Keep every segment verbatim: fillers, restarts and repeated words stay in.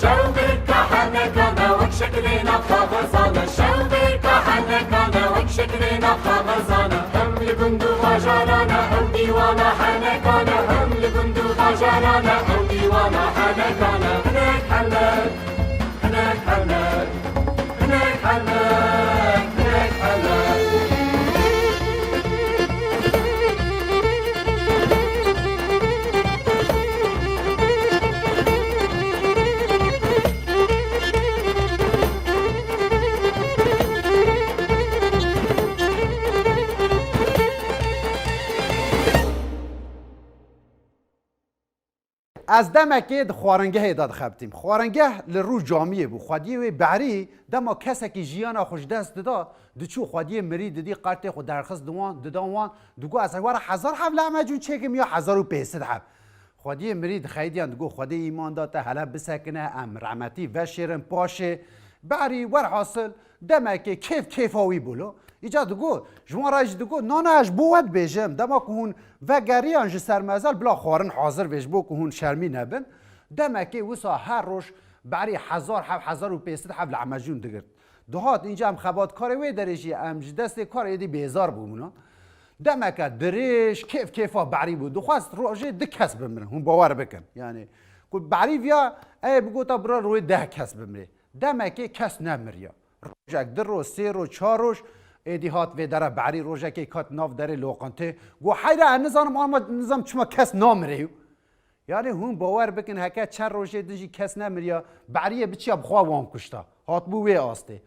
Şew bêrka henekane wek şeklê nav kaxezane, şew bêrka henekane wek şeklê nav kaxezane. Hem li gund û bajarane ew dîwana henekane, hem li gund û bajarane ew dîwana henekane. Hinek henek, hinek henek, hinek henek, hinek henek. Ez demekê di xwaringehê de dixebitîm. Xwaringeh li rû camiyê bû. Xwediyê wê Behrî dema kesekî jiyana xwe ji dest dida, diçû xwediyê mirî didî, qertê xwe derxist di wan, dida wan, digot, "Ez were hezar heb lahmecûn çêkim ya hezar û pênc sed heb?" Xwediyê mirî dixeydiyan, digot, "Xwedê îman da te, hele bisekine, em rehmetî veşêrin paşê." Behrî werhasil demekê kêf kêfa wî bû lo. Îca digot, ji wan re jî digot, "Na, na, ez ji bo we dibêjim, dema ku hûn vegeriyan ji ser mezel, bila xwarin hazir bê ji bo ku hûn şermî nebin." Demekê wisa her roj Behrî hezar heb, hezar û pênc sed heb lahmecûn digirt. Dihat, înca em xebatkarê wê derê jî, em ji destê karê êdî bêzar bûbûna. Demeke dirêj kêf kêfa Behrî bû. Dixwest rojê du kes bimirin. Hûn bawer bikin. Yanî ku Behrî viya, ê bigota bira rojê deh kes bimirê. Demekê kes nemiriya. Rojek, du roj, sê roj, çar roj, êdî hat vê dere Behrî, rojekê ket nav derê loqintê. Got, "Heyra, ez nizanim, ama nizanim çima kes namire." Yanî hûn bawer bikin, heke çend rojê din jî kes nemiriya, Behriyê biçiya bi xwe wan kuşta. Hatibû wê astê.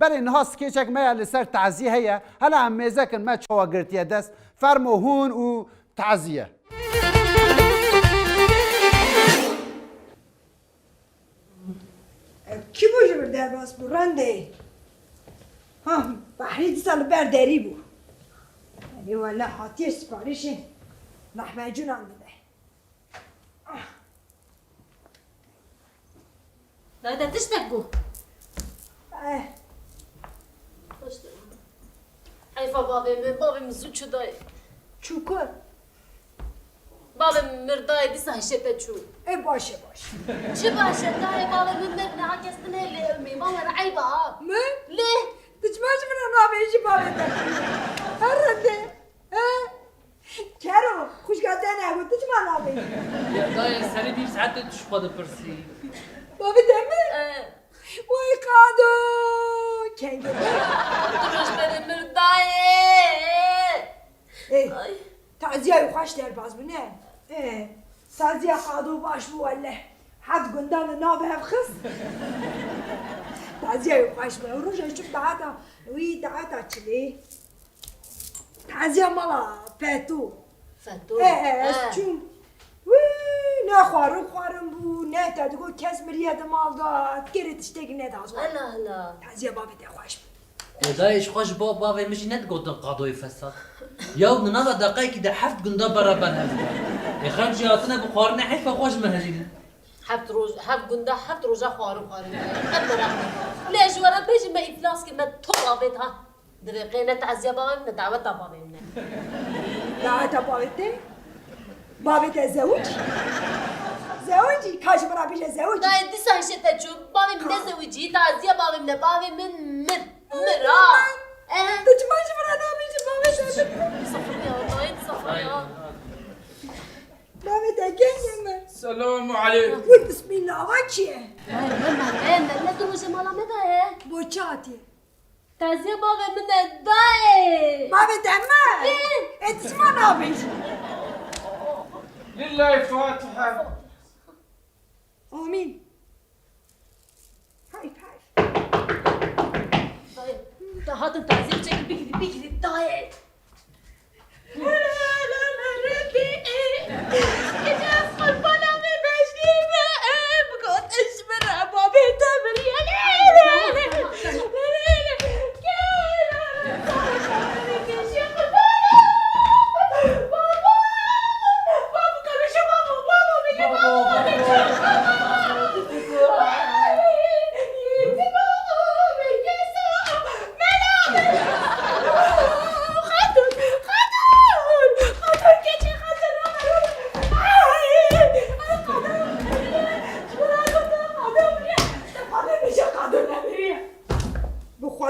Belê niha skêçek me ya li ser taziyê heye, hele em mêze kin me çawa girtiye dest, fermo hûn û taziye. Ev kî bû ji vir derbas bû, rendê? Ha, Behrî dîsa li ber derî bû. Erê wele hatiye siparîşê lahmecûnan bide. Dayê te tiştek bû. Eh. Heyfa bavê min, bavê min zû çû dayê. Çû ku? Bavê min mir dayê, dîsa hişê te çû. E, baş e, baş. Çi baş e dayê, bavê min mir, niha kes din heye lê ew mêvan were eyb a ha. Min? Lê. Tu çima ji min re nabêjî bavê te? Her rindê. He? Kero, xwişka te ne, tu çima nabêjî? Ya dayê, serê vî saetê tu ji xwe dipirsî. Bavê te mi? E. Way qado! Kengê te. Tu roj berê mir dayê. Ê, Ay. Taziya wî xweş derbas bû, ne? Ê, taziya qado baş bû wele. Heft gundan li nav hev xist. Taziya wî xweş bû. Ew roja çûm dahata wî, dahata çilê. Taziya mala Feto. Feto? Ê, ê, ez He. çûm. Wî, ne xwarin xwarin bû, ne te digot kes miriye di mal de, kêrê tiştekî ne dazwa. Hela, hela. Taziya bavê te xweş bû. Ê dayê, ji xwe ji bo bavê min jî nedigotin qadoyê fesad. Yaw, di nava deqayekî de heft gunda beraber hev dibe. Ê xelk jî hatine bi xwarinê heyfa xwe ji me hejînin. Heft roj, heft gunda, heft roja xwarin xwarin. Qet meraq me. Lê ji we re bêjim me îflas kir, me top avêt ha. Divê qê ne taziya bavê min, ne daweta bavê min e. Daweta bavê te? Bavê te zewicî? Zewicî? Ka ji min re bêje zewicî? Dayê dîsa hişê te çû. Bavê min ne zewicî, taziya bavê min e. Bavê min mir. Mir ha. Eh. Tu çima ji min re nabêjî bavê te mir? Safir ya, dayê safir ya. Bavê te kengê min. Selamu aleykum. Wî bismîllah, va kî ye? Dayê, me, me, me, me, tu rojê mala me daye. Bo çi hatiye? Taziya bavê min e dayê. Bavê te mi? Ê. Ê, tu çima nabêjî? Lillahî Fatiha. Amîn. Heyf, heyf. Dayê, te hatin taziya çekin bigirî, bigirî dayê.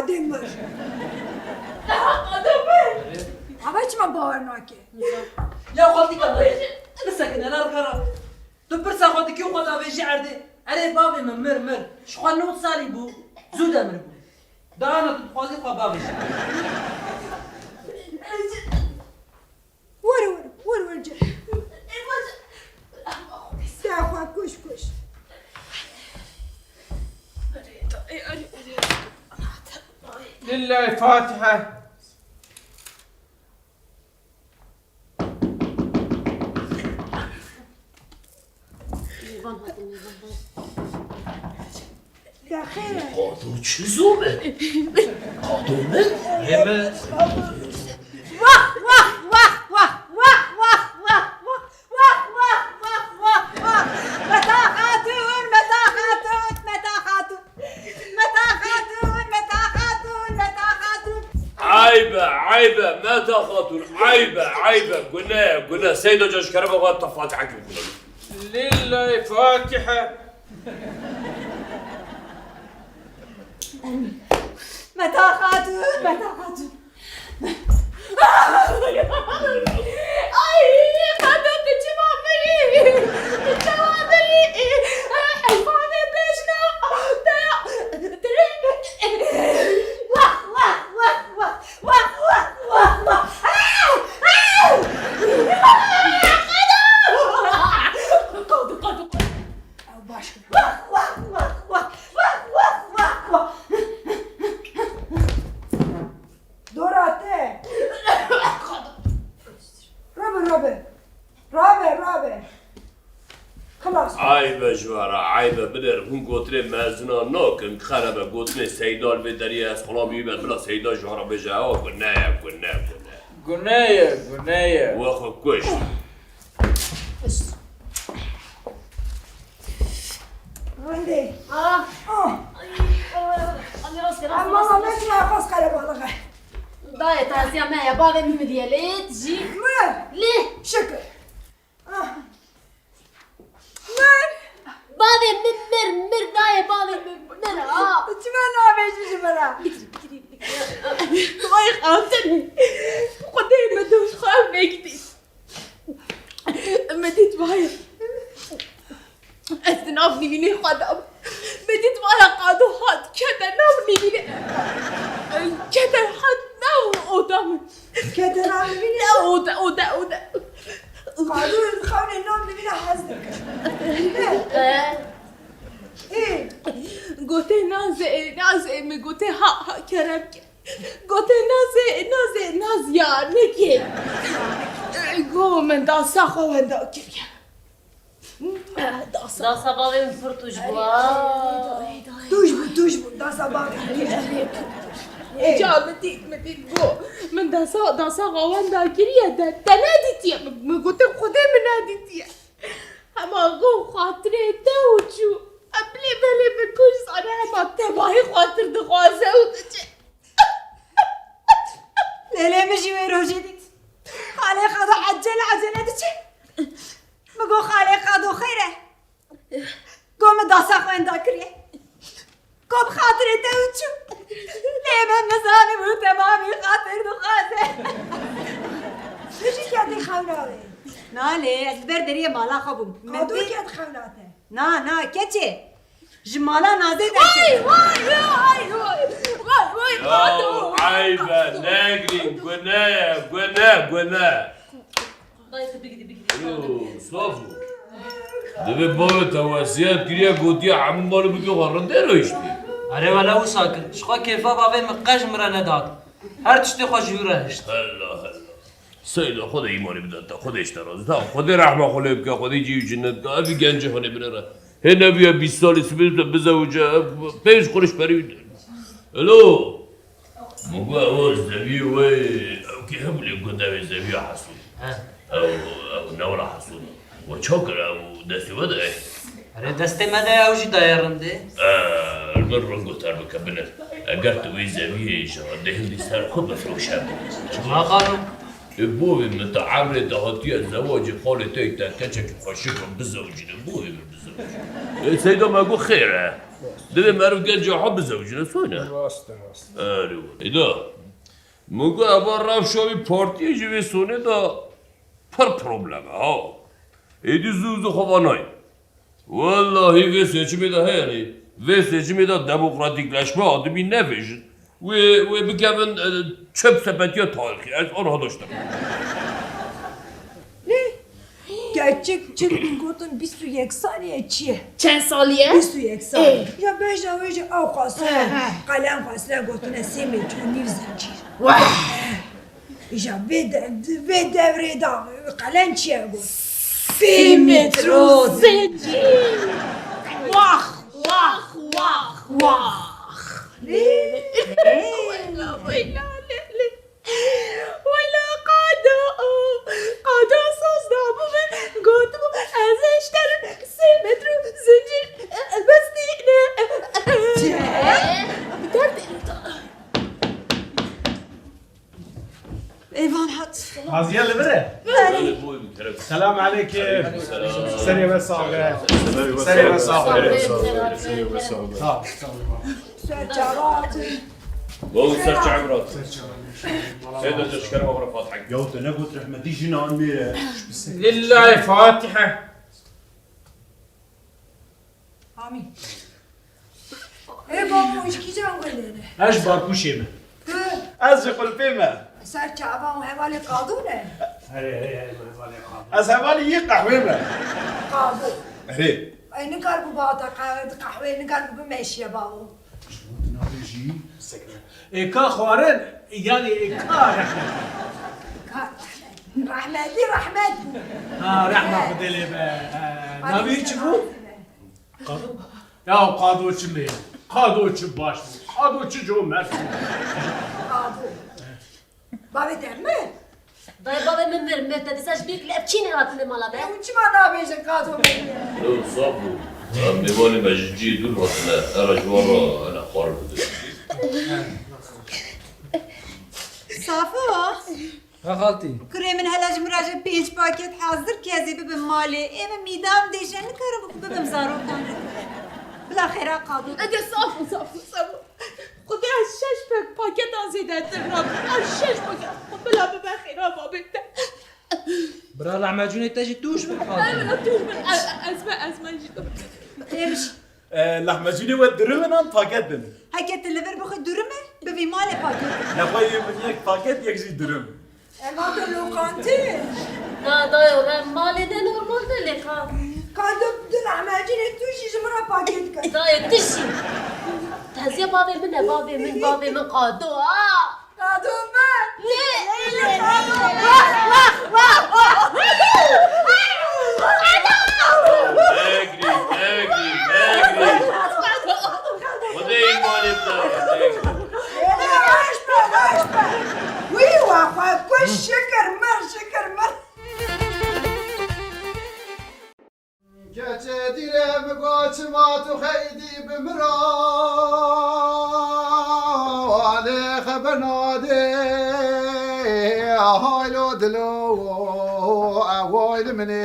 Demir. Aha, qado min. Ava çima bawer nake? Ya xaltîka me. Bisekine, ne rikara. Tu pirsa xwe dikî û xwe davêjî erdê. Erê bavê min mir, mir. Ji xwe nod salî bû. Zû demir bû. Dana tu dixwazî xwe bavêjî. Were, were, were, were cere. Te xwe kuş, kuş. Lillahî Fatihe. Te xêr e. Qado çi zû be? Qado min? Yeme. Wah, wah, wah, wah. Meta Xatun, Meta Xatun, Meta Xatun. Meta Xatun, Meta Xatun, Meta Xatun. Eyb e, eyb e, Meta Xatun, eyb e, eyb e. Gune ye, gune. Seyda can ji kerema xwe te Fatihekî bixwîne. Lillahî Fatihe. Meta Xatun, Meta Xatun. Ay, qado tu çima mirî? Tu çawa mirî? Heywanê bejna. Te, te. Wah, wah, wah, wah. Wah, wah, wah, wah. Ah! Ah! Qado! Qado, qado, qado. Ew baş. Wah, wah, wah, wah. Wah, wah, wah, wah. Dora te. Rabe, rabe. Rabe, rabe. Xilas. Eyb e ji we re, eyb e. Binêr, hûn gotinê mezina nakin, xereb e. Gotinê Seyda li vê deriyê ez xulamî wî me, bila Seyda ji we re bêje, ewa gune ye, gune, gune. Gune ye, gune ye. We xwe kuşt. Rindê. Ah. Ah. Ay, ay, ay, rast, rast, rast. Ama me çi nafas qerebalix e. Dayê taziya me ya, bavê min miriye lê jî. Mir. Lê. Şikir. Ah. Mir. Bavê min mir, mir dayê bavê min mir ha. Çima nabêjî ji min re? Bikirî, bikirî, bikirî. Vay xatir. Xwedê me dost xwe vekitî. Me dît vay. Ez di nav nîvînê xwe de bûm. Me dît vaya qado hat, kete nav nîvînê. Kete hat nav oda min. Kete nav nîvînê? Nav oda, oda, oda. Qado li xewnê nav nîvîne hez dike. Ê. Gote Nazê, Nazê, me gote ha, ha, kerem ke. Gote Nazê, Nazê, Naz ya neke. Go min dasa xwe wenda kiriye. Dasa. Dasa bavê min pir tûj bû. Tûj bû, tûj bû. Dasa bavê min tûj bû. Ca min dît, min dît go. Min dasa, dasa xwe wenda kiriye de. Te nedîtiye. Min, min gote Xwedê min nedîtiye. Hema go xatirê te û çû. Em lê belê min kuj zane hema tevahî xatir dixwaze û diçe. Lê lê min jî wê rojê dît. Xalê Qado ecele ecele diçe. Min got, "Xalê Qado xêr e?" Got, "Min dasa xwe wenda kiriye." Got, "Bi xatirê te û çû." Lê min nizanibû temamî xatir dixwaze. Tu jî ketî xewna wê? Na lê, ez li ber deriyê mala xwe bûm. Qado ket xewna te? Na, na, keçê. Ji mala Nazê derket. Vay, vay, vay, vay. Vay, vay, Qado. Ya, eyb e, negirîn, gune ye, gune, gune. Dayê, tu bigirî, bigirî. Yo, saf bû. Divê bavê te wesiyet kiriye, gotiye hemû malê bike xwe rindê rihiştî. Erê wele wisa kir. Ji xwe kêfa bavê min qe ji min re nedat. Her tiştê xwe ji wî re hişt. Hela, hela. Seyda, Xwedê îmanê bide te, Xwedê ji te razî. Tamam, Xwedê rehma xwe lê bike, Xwedê cî û cinnet bike, evî gencê xwe lê binêre. Hê nebiye bîst salî sibê te bizewice, pênc quruş perî. Elo! Min got, ew zeviyê wê, ew kê hebû lê got, ew ê zeviya Hesûn. He. Ew, ew newra Hesûn. We çawa kir, ew destê we de ye? Erê destê me de ye, ew jî daye rindê. Ee, li min ringo ter bike, binir. Eger tu wê zeviyê ji rindê hildî ser xwe bifroşe. Çima xalo? Ê bavê min, te emrê te hatiye zewacê xalê te yê te keçekî xweşik e bizewicîne, bavê min bizewicîne. Ê Seyda me got xêr e. Divê meriv gencê xwe bizewicîne, soyne. Rast e, rast e. Erê wele. Seyda, min got eva rewşa wî partiyê ji vê sonê de pir problem e ha. Êdî zû zû xwe va nayê. Wellahî vê seçimê de heye lê. Vê seçimê de demokratîkleşme a dibî nevêjin. Wê, wê bikevin, e, çöp sepetiya tarîxî. Ez aniha daş dikim. Lê, gerçek çi dibîn gotin bîst û yek salî ye çi ye? Çend salî ye? Bîst û yek salî. Ê. Ya bejna wê jî ewqas He, he. qelem xwestine gotine sê metre û nîv zincîr. Wah! Îja vê de-, vê devrê de qelem çi ye got? Sê metro zincîr. Wah, wah, wah, wah. Wela, wela, lê, lê. Wela qado, qado soz dabû min, gotibû, ez ê ji te re sê metro zincîr bistînim. Çi? Bi derdê min de. Êvan hat. Qaziye li vir e? Erê. Selam aleykim. Serê we sax be. Serê we sax be. Sağ ol, sağ ol. Ser çava hatin. Bol ser çavrat. Ser çava. Seyda, te şikar bavra Fatiha. Ya te ne got rehmetî jinan mêre. Lillahi Fatiha. Amîn. Ê babo, ji kîjan gundê ne? Ez ji Barpûşê me. Tu? Ez ji Xulpê me. Ser çava û hevalê qado ne? Erê, erê, erê, hevalê qado. Ez hevalê yê qehwê me. Qado. Erê. Ey, nikar ku bata qe-, qehwê nikar ku bimeşiye babo. Ji bo tu nabêjî sekre. Ê ka xwarin, yanî ê ka rehmet. Ka rehmet. Rehmetî rehmet bû. Ha, rehma Xwedê lê be. Navê wî çi bû? Qado. Ya qado çi me? Qado çi baş bû? Qado çi jo mers bû? Qado. Bavê te mir? Dayê bavê min mir, mir. Te dîsa ji bîr kile ev çî nehatine mala me. Ew çima nabêjin qado me? Ew saf bû. Em mêvanê me ji cihê dûr hatine. Here ji wan re hene xwarin bidin. Safo. Ha xaltî. Kurê min hela ji min re ji pênc paket hazir ke ez ê bibim malê. Ê min mîdam dêşe, nikarim bibim zarokan re. Bila xêra qado. Ege saf û saf û saf û. Xwedê ez şeş pek paketan zêdetir nakim. Ez şeş paket. Bila bibe xêra babê te. Bira lahmecûnê te jî tûj bin xaltî. Ew tûj bin. Ez, ez me, ez me jî. Êmiş. E, lahmecûnê we durim in an paket bin? Heke tu li vir bixwe durim e, bivî malê paket. Nexwe yê min yek paket, yek jî durim. Ema tu loqantê? Na, dayo, re malê de normal de lê ka. Ka du, du lahmecûnê tu jî ji min re paket kir. Dayê, tu jî. Teziya bavê min e, bavê min, bavê min qado, ha. Qado me! Lê, lê, lê. Wah, wah, wah, wah. Negrî, negrî, negrî. Xwedê îmanê bide. Weş be, weş be. Wî wa xwe kuş şikir mir, şikir mir. Keçê dîrê min got, çima tu xeydî bi min re, lê xeber nadê, haylo dilo, ew hayli min ê.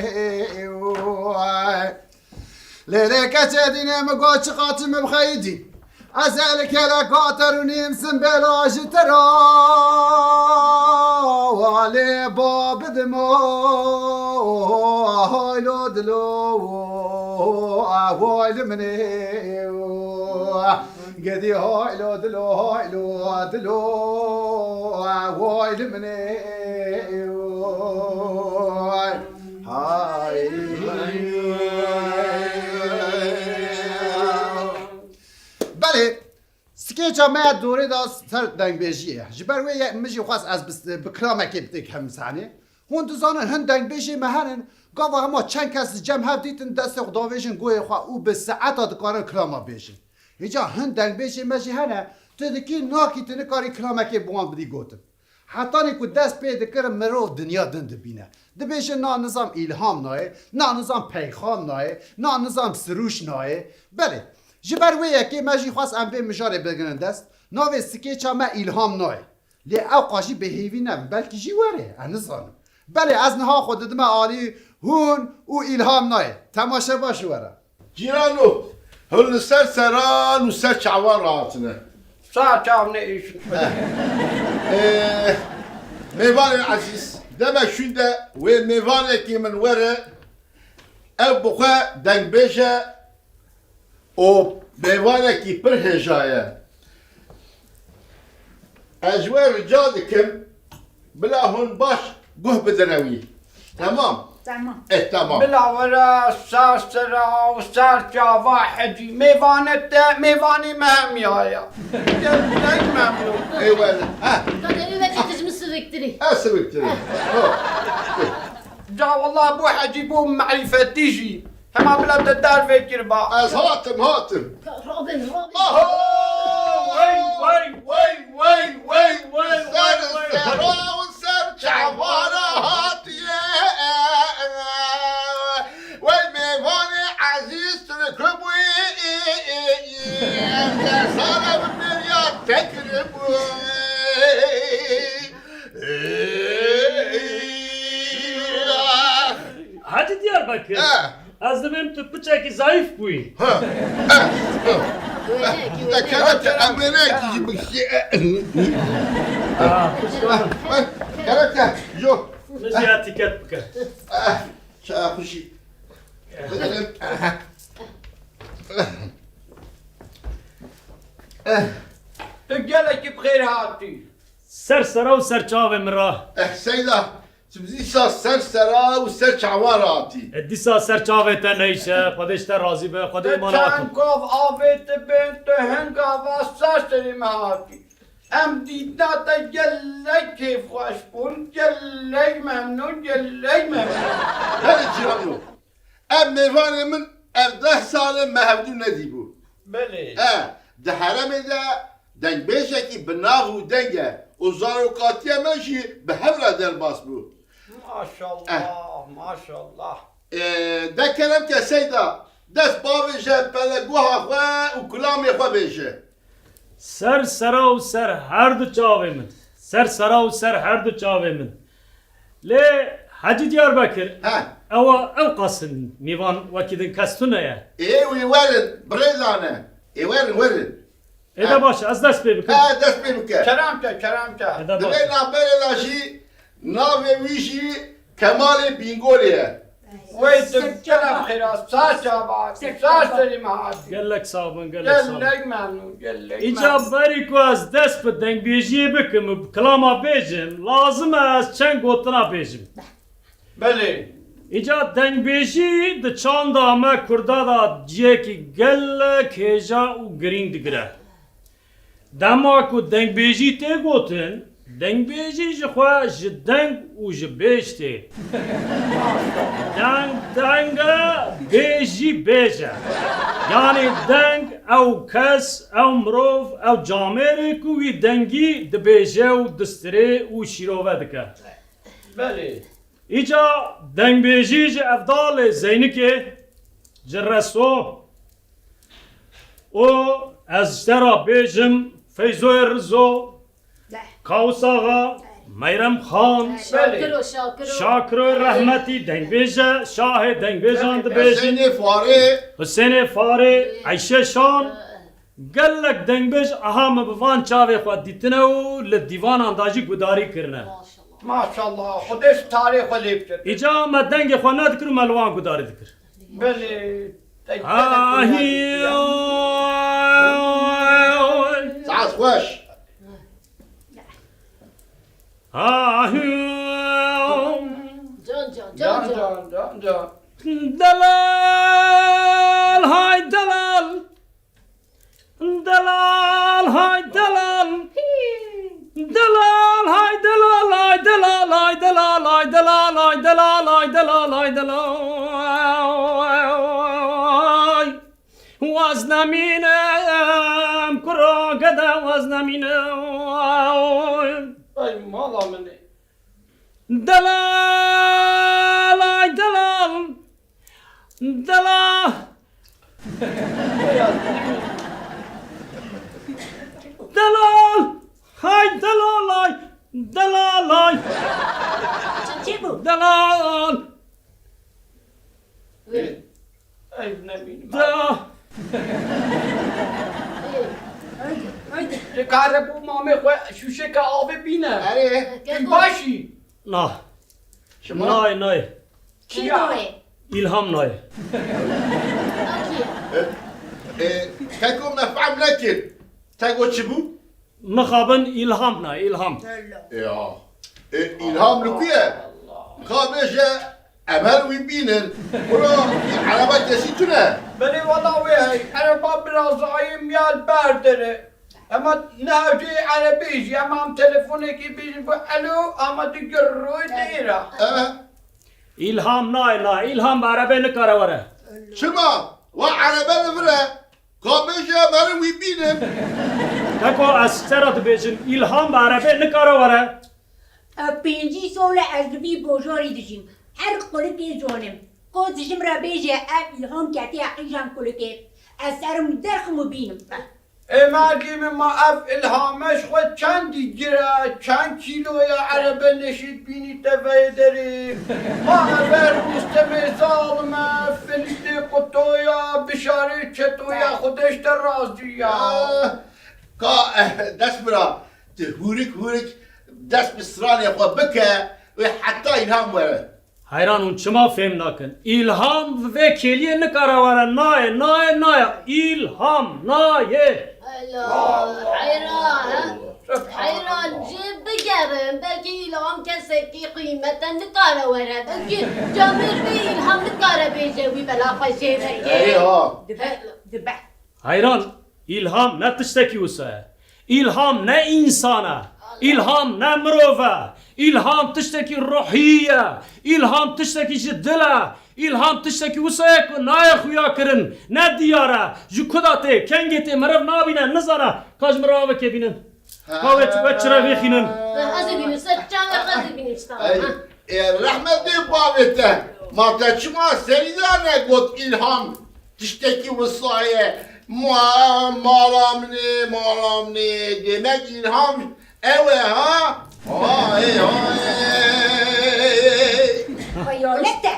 Lê lê keçê dînê min got, çiqas tu min bi xeydî. Ez ê li keleka te rûnîm, simbêla ji te re, walê ba bidim o, haylo dilo, ahwal min ê. Gedî haylo dilo, haylo dilo, ahwal min ê. Hay. Belê, Skêça me ya dorê de ser dengbêjiyê ye. Ji ber wê ye min jî xwest ez bi, bi kilamekê bi têkevim sahnê. Hûn dizanin hin dengbêjê me henin, gava hema çend kes li cem hev dîtin destê xwe davêjin goyê xwe û bi saeta dikarin kilama bêjin. Hêca hin dengbêjê me jî hene, tu dikî nakî tu nikarî kilamekê bi wan bidî gotin. Hetanî ku dest pê dikir mirov dinya din dibîne. Dibêje na nizam îlham nayê, na nizam peyxam nayê, na nizam sirûş nayê. Belê, ji ber wê yekê me jî xwest em vê mijarê bigirin dest. Navê skêça me îlham nayê. Lê ew qas jî bêhêvî nebin, belkî jî were, ez nizanim. Belê, ez niha xwe didime alî hûn û Îlham nayê. Temaşe baş were. Cîrano, hûn li ser seran û ser çavan rahatine. Sağ çavne işin. Ee, mêvanên ezîz, demek şûnde wê mêvanekî min were, ew bi xwe dengbêj e û mêvanekî pir hêja ye. Ez ji we rica dikim, bila hûn baş guh bidine wî. Temam? Temam. Eh, temam. Bila were ser sera û ser çava Hecî, mêvane te, mêvanê me hemiya ye. Gelek memnûn. Ê were. Heh. Kaderî wekî tu ji min siviktirî. Ez siviktirî. Ho. Ca wallah bû Hecî bû merîfetî jî. Hema bila te derve kiriba. Ez hatim, hatim. Robin, Robin. Aho! Wey, wey, wey, wey, wey, wey, wey, wey. Ser sera û ser çavara hatiye. Wey mêvanê ezîz Tirkibûyî. Em dersana bi bêriya te kiribû. Hacî Diyarbekir, he, ez dibêm tu piçekî zayîf bûyî. Ha. Wêneyekî, wêneyekî. Kerem te, em wêneyekî jî bikişî. Ah, pişt. Kerem te, jo. Min jî etîket bike. Ah, çaya xweşî. Bidilim. Tu gelekî bi xêr hatî. Ser sera û ser çavê min re. Eh, Seyda, tu dîsa ser sera û ser çavan re hatî. E, dîsa ser çavê te neyşe, Xwedê ji te razî be, Xwedê îmana te çend xwe. Gav avê te bên, tu hin gava ser serê me hatî. Em dîtina te gelek kêfxweş bûn, gelek memnûn, gelek memnûn. Belê cîrano, ev mêvanê min ev deh sal e me hevdû nedîbû. Belê. E, di herêmê de dengbêjekî bi nav û deng e û zarokatiya me jî bi hev re derbas bû. Maşallah, eh, maşallah. E, de kerem ke Seyda, dest bavêje, peleguha xwe û kulamê xwe bêje. Ser sera û ser her du çavê min. Ser sera û ser her du çavê min. Lê Hecî Diyarbekir, he, ewa ew qas in mîvan wekî din kes tune ye. Ê wî werin, birêzane. Ê werin, werin. Ê de baş e, ez dest pê bikim. He, dest pê bike. Kerem ke, kerem ke. Ê de baş e. Di vê navberê de jî navê wî jî Kemalê Bîngolê ye. Wey tu gelek xêra, sağ çava, sağ serî me hatî. Gelek sax bin, gelek sax bin. Gelek memnûn, gelek memnûn. Îca berî ku ez dest bi dengbêjiyê bikim û bi kilama bêjim, lazim e ez çend gotina bêjim. Belê. Îca dengbêjî di çanda me Kurda de cihekî gelek hêja û girîng digire. Dema ku dengbêjî tê gotin, dengbêjî ji xwe ji deng û ji bêj tê. Deng deng e, bêj jî bêj e. Yanî deng ew kes, ew mirov, ew camêr e ku wî dengî dibêje û distirê û şîrove dike. Belê. Îca dengbêjî ji Evdalê Zeynikê, ji Reso û ez ji te re bêjim Feyzoyê Rizo, Kawus Axa, Meyrem Xan, Şakiro, Şakiro. Şakiro rehmetî dengbêj e, şahê dengbêjan dibêjin. Husênê Farê. Husênê Farê, Eyşe Şan. Gelek dengbêj aha me bi van çavê xwe dîtine û li dîvanan de jî gudarî kirine. Maşallah. Maşallah. Xwedê ji tarê xwe lê bike. Îca me dengê xwe nedikir û me li wan gudarî dikir. Belê. Te gelek Ahî. Saet xweş. Ahî. Can, can, can, can, can, can. Delal, hay delal. Delal, hay delal. Delal, hay delal, hay delal, hay delal, hay delal, hay delal, hay delal, hay delal. Waz nemînim, kuro gede waz nemînim. Ay mala min e. Delal, ay delal. Delal. Delal. Hay delal, ay. Dikare bo mamê xwe şûşeke avê bîne. Erê. Tu baş î? Na. Şima? Nayê, nayê. Kî nayê? Îlham nayê. E, e, keko me fehm nekir. Te got çi bû? Mixabin Îlham nayê, Îlham. Ya. E, Îlham li ku ye? Ka bêje, em her wî bînin. Xwira, ereba kesî tune. Belê wela wê hey. Ereba birazayê miyal berdere. Ema ne hewceyê erebê jî, ema em telefonekê bêjin, bu elo, ama digir roy dêra. Eh. Îlham nayê, na, Îlham bi erebê nikare were. Çima? Wa erebe li vir e. Ka bêje em herin wî bînin. Keko ez ji te re dibêjim, Îlham bi erebê nikare were. Ev pêncî sal e ez li vî bajarî dijîm. Her qulikê zanim. Ka dijim re bêje ev Îlham ketiye qîjan kulikê. Ez serim derxim û bînim. Ê mergê min, ma ev Îlhame ji xwe çendî gir e, çend kîlo ye, erebe neşêt bînî teveyê derê. Ma ev e Rûstemê zalim e, Felîtê quto ya, Bişarê çeto ya, Xwedê ji te razî ya. Ah, ka, eh, dest bira, tu hûrik hûrik dest bi stranê xwe bike, wê heta Îlham were. Heyran hûn çima fêm nakin? Îlham bi vê kêliyê nikare were, nayê, nayê, nayê. Îlham, nayê. Ela, heyran, he? Heyran, jê bigerin. Belkî Îlham kesekî qîmet e, nikare were. Belkî camêr bê Îlham nikare bêje wî bela xwe jê veke. Erê ha. Dibe, dibe. Heyran, Îlham ne tiştekî wisa ye. Îlham ne însan e. Îlham ne mirov e. Îlham tiştekî ruhî ye. Îlham tiştekî ji dil e. Îlham tiştekî wisa ye ku nayê xuya kirin. Ne diyar e. Ji ku de tê, kengê tê, meriv nabîne, nizane. Ka ji min re avekê bînin. Ka wê çi, wê çi re vêxînin. Ez ê bînim, ser çavê ez ê bînim, işte. Ey, e, rehmetê bavê te. Ma te çima serî de negot Îlham? Tiştekî wisa ye. Ma-, mala min ê, mala min ê. Demek Îlham ew e, ha? Hay, hay. Xeyalet e.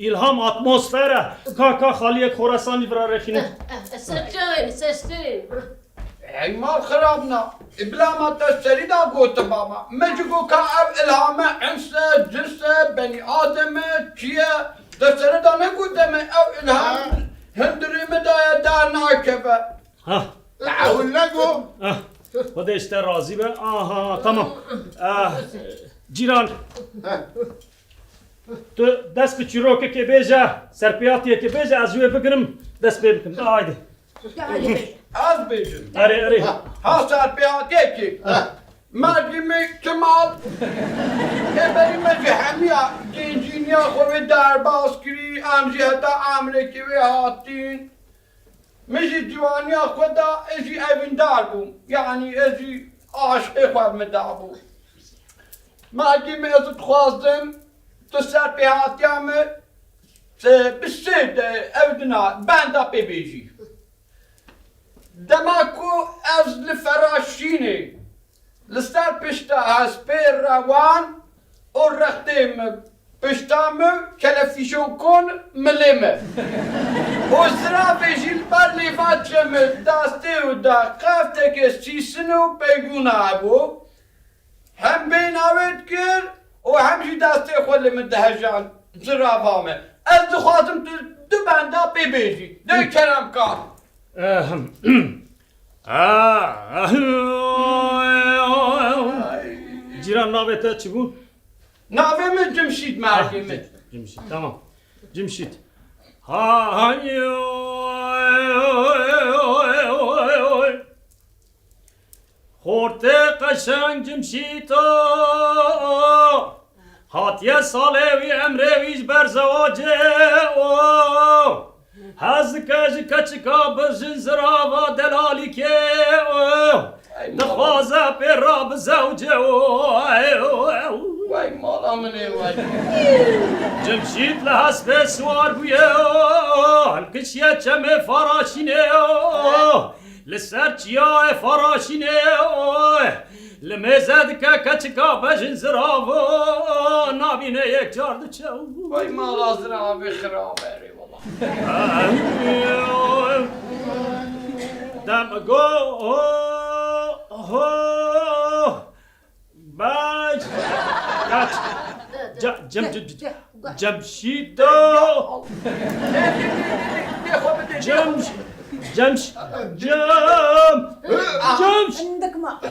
Îlham atmosfer e. Ka, ka xaliyek Xorasanî vira rêxîne. Eh, eh, serçeyên, serçeyên. Hey mal xirab na. E, bila ma te serî da gotiba ma. Me ji go ka ev Îlhame ins e, cins e, benî adem e, çi ye? Te serî da negote me ev Îlham Ha. hundirê me daye dar nakeve. Ha. Te ewil nego? Ha. Xwedê ji te razî be. Aha, tamam. Ah, cîran. Ha. Tu dest bi çîrokekê bêje, serpêhatiyekê bêje, ez ji wê bigirim, dest pê bikim. De haydi. Ez bêjim. Erê, erê. Ha, serpêhatiyekê. Ha. Mergî me Kemal. Ê berî me ji hemiya gencîniya xwe wê derbas kirî, em jî heta emrekê wê hatîn. Min jî ciwaniya xwe da, ez jî evîndar bûm. Yanî ez jî aşiqê xwe min dabû. Mergî me ez dixwazim, tu serpêhatiya min, e, bi sê de ev dina benda pê bêjî. Dema ku ez li Feraşînê, li ser pişta hespê rewan û rextê min, pişta min, kelefîşokon milê min. Û ziravê jî li ber lêva çê min destê û da qeftekê sîsin û peygûna hebû. Hem bêhna wê dikir û hem jî destê xwe li min dihejand zirava min. Ez dixwazim tu du benda pê bêjî. De kerem ka. Ehem. Cîran, navê te çi bû? Navê min Cimşîd, mergê min. Cimşîd, tamam. Cimşîd. Ha, ha, Xortê qeşeng Cimşîto, hatiye salê wî, emrê wî ji ber zewacê o. Hez dike ji keçika birjin zirava delalîkê o. Dixwaze pê ra bizewce o. Wey mala min ê wey. Cimşît li hespê siwar bûye o. Hilkişiye çemê Faraşînê o. Li ser çiyayê Faraşînê, oy, li mêze dike keçika bejin zirav, o, nabîne yek car diçe. Vay mala ziravê xirab erê wala. Dem go, o, Ho! Baş! Kaç! Ce-, cem-, cem-, cem-, Cemşîdo! Cem-, cem-, cem-, cem-, Hindik ma.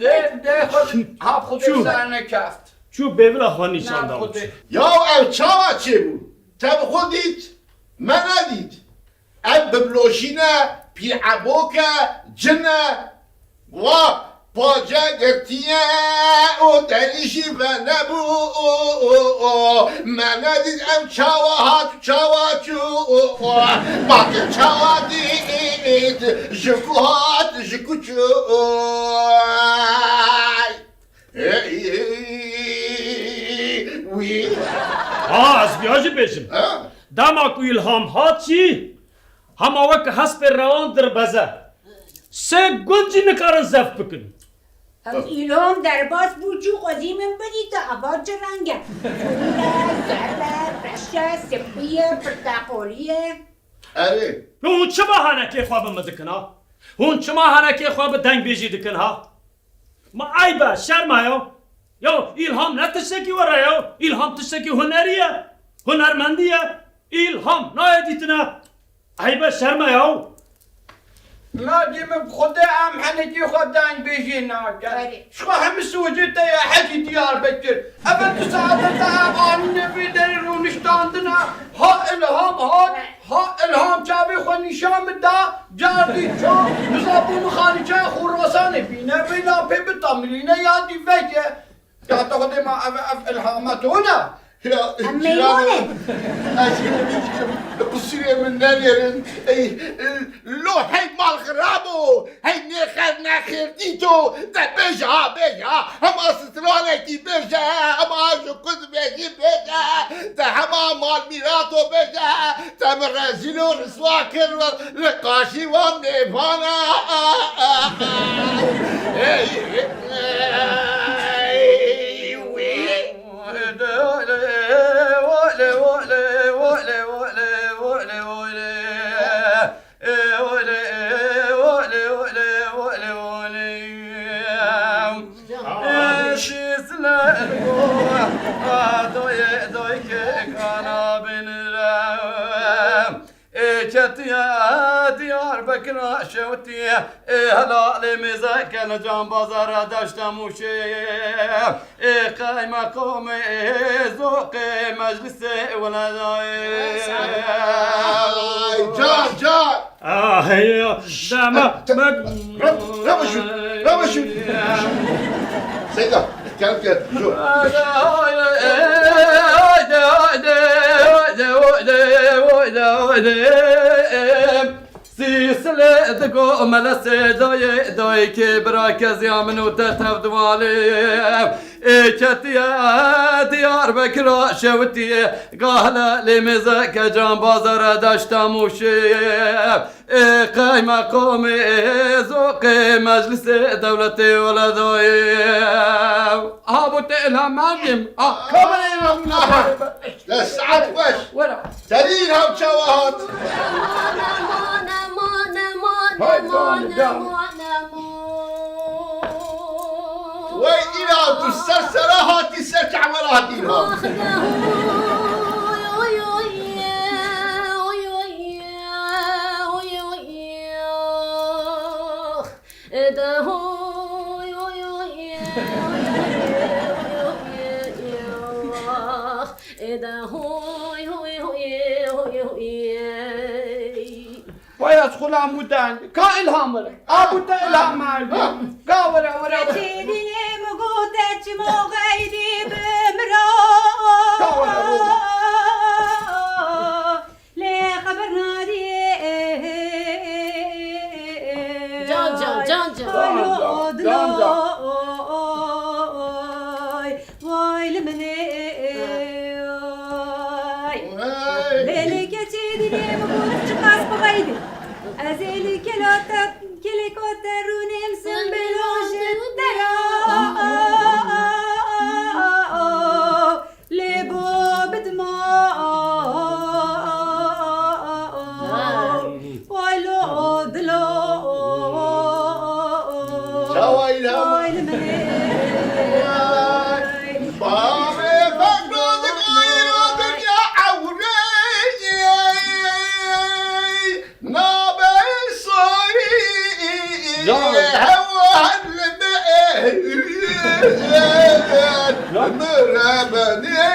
Dê, dê, xwe, ha, xwe Çû. Serne keft. Çû bêvila xwe nîşan da û çû. Yaw ev çawa çêbû? Te bi xwe dît? Me nedît. Ev bibloşîn e, pî ebok e, cin e. Wa pace girtiye û derî jî venebû. Me nedît ev çawa hat û çawa çû. Batir çawa dît, ji ku hat, ji ku çû. Wî. Ha, ez viya jî bêjim. Ha? Dema ku îlham hat jî, hema wek hespê rewan dirbeze. Sê gund jî nikarin zeft bikin. Ev îlham derbas bû, çû xwezî min bidîte, eva çi reng e? Tûr e, zer e, reş e, spî ye, pirteqolî ye. Erê. Hûn çima henekê xwe bi min dikin ha? Hûn çima henekê xwe bi dengbêjî dikin ha? Ma eyb e, şerm e ya. Ya îlham ne tiştekî were ya. Îlham tiştekî hunerî ye. Hunermendî ye. Îlham nayê dîtine. Eyb e, şerm e ya. Nagê min bi Xwedê em henekê xwe dengbêjê nakin. Erê. Ji xwe hemî socê te ye hecî Diyarbekir. Ev e du saete te ev anîne vê derê rûniştandina. Ha îlham hat, ha îlham çavê xwe nîşan min da, cardî ço, niza bû min xalîçeya Xurasanê bîne, vê lapê bi tamilîne ya dî veke. Ya te Xwedê ma ev, ev îlhama to ne? Ya, Em cîrano, meyman in. Ez hinek dikim, qusûrê min nenêrin. Ey, lo hey mal xirabo, hey nêxer nexêr dîto, te bêje ha, bêje ha, hema stranekî bêje, hema ji ku dibêjî bêje, te hema mal mîrato bêje, te min rezîl û riswa kir li, li qaşî wan mêvana. Ey, ey, wî. Ê ketiye Diyarbekira şewtiye, ê helalê mêzeke li cambazara deşta Mûşê, ê qeymeqamê, ê zoqê meclisê weledayê. Ay, can, can! Ah, ya, dema, Te-, me- Re-, Remişû, Remişû. Seyda, gel, gel, dur. Sîsilê digo mele sêdayê dayikê bira keziya min û te tev diwalê. Ê ketiye Diyarbekira şewitiye gahle lê mêzeke can bazara deşta Mûşê. Ê qeymeqamê, ê zoqê meclisê dewletê weledayê. Aha, bo te îlham merdim. Ah, kamera îlham. Aha. Dest saet xweş. Wera. Terî îlham çawa hat? Aman, aman, aman, aman, Hay aman, canım, canım. Aman, aman. Wey îlham, tu ser sera hatî, ser çavera hatî îlham. Ah, oy, oy, oy, oy. Eda hoy, hoy, hoy, hoy, hoy, hoy, hoy, hoy, ah. Eda hoy, hoy, hoy, hoy, hoy, hoy. Vay az xulam bu deng. Ka ilham were. A bu te ilham merdi. Ka were, were, were. Çêdînê mi gote çimo xeyrî bi miro. Ka were, were. Lê xeber nadî. Can, can, can, can. Alo, can, can, can. Vay li min ê, vay. Hey. Lê, lê keçê dînê min got çiqas bixeydî. Ez ê li kela te, kelê ku te rûnêm simbêlo ji te ra. Lê bo bidima. Vay lo dilo. Vay li min ê. Bavê Fekro dikayro dinya ewrê. Nabe soy. Can. Hewan li min ê. Can. Mirebenê.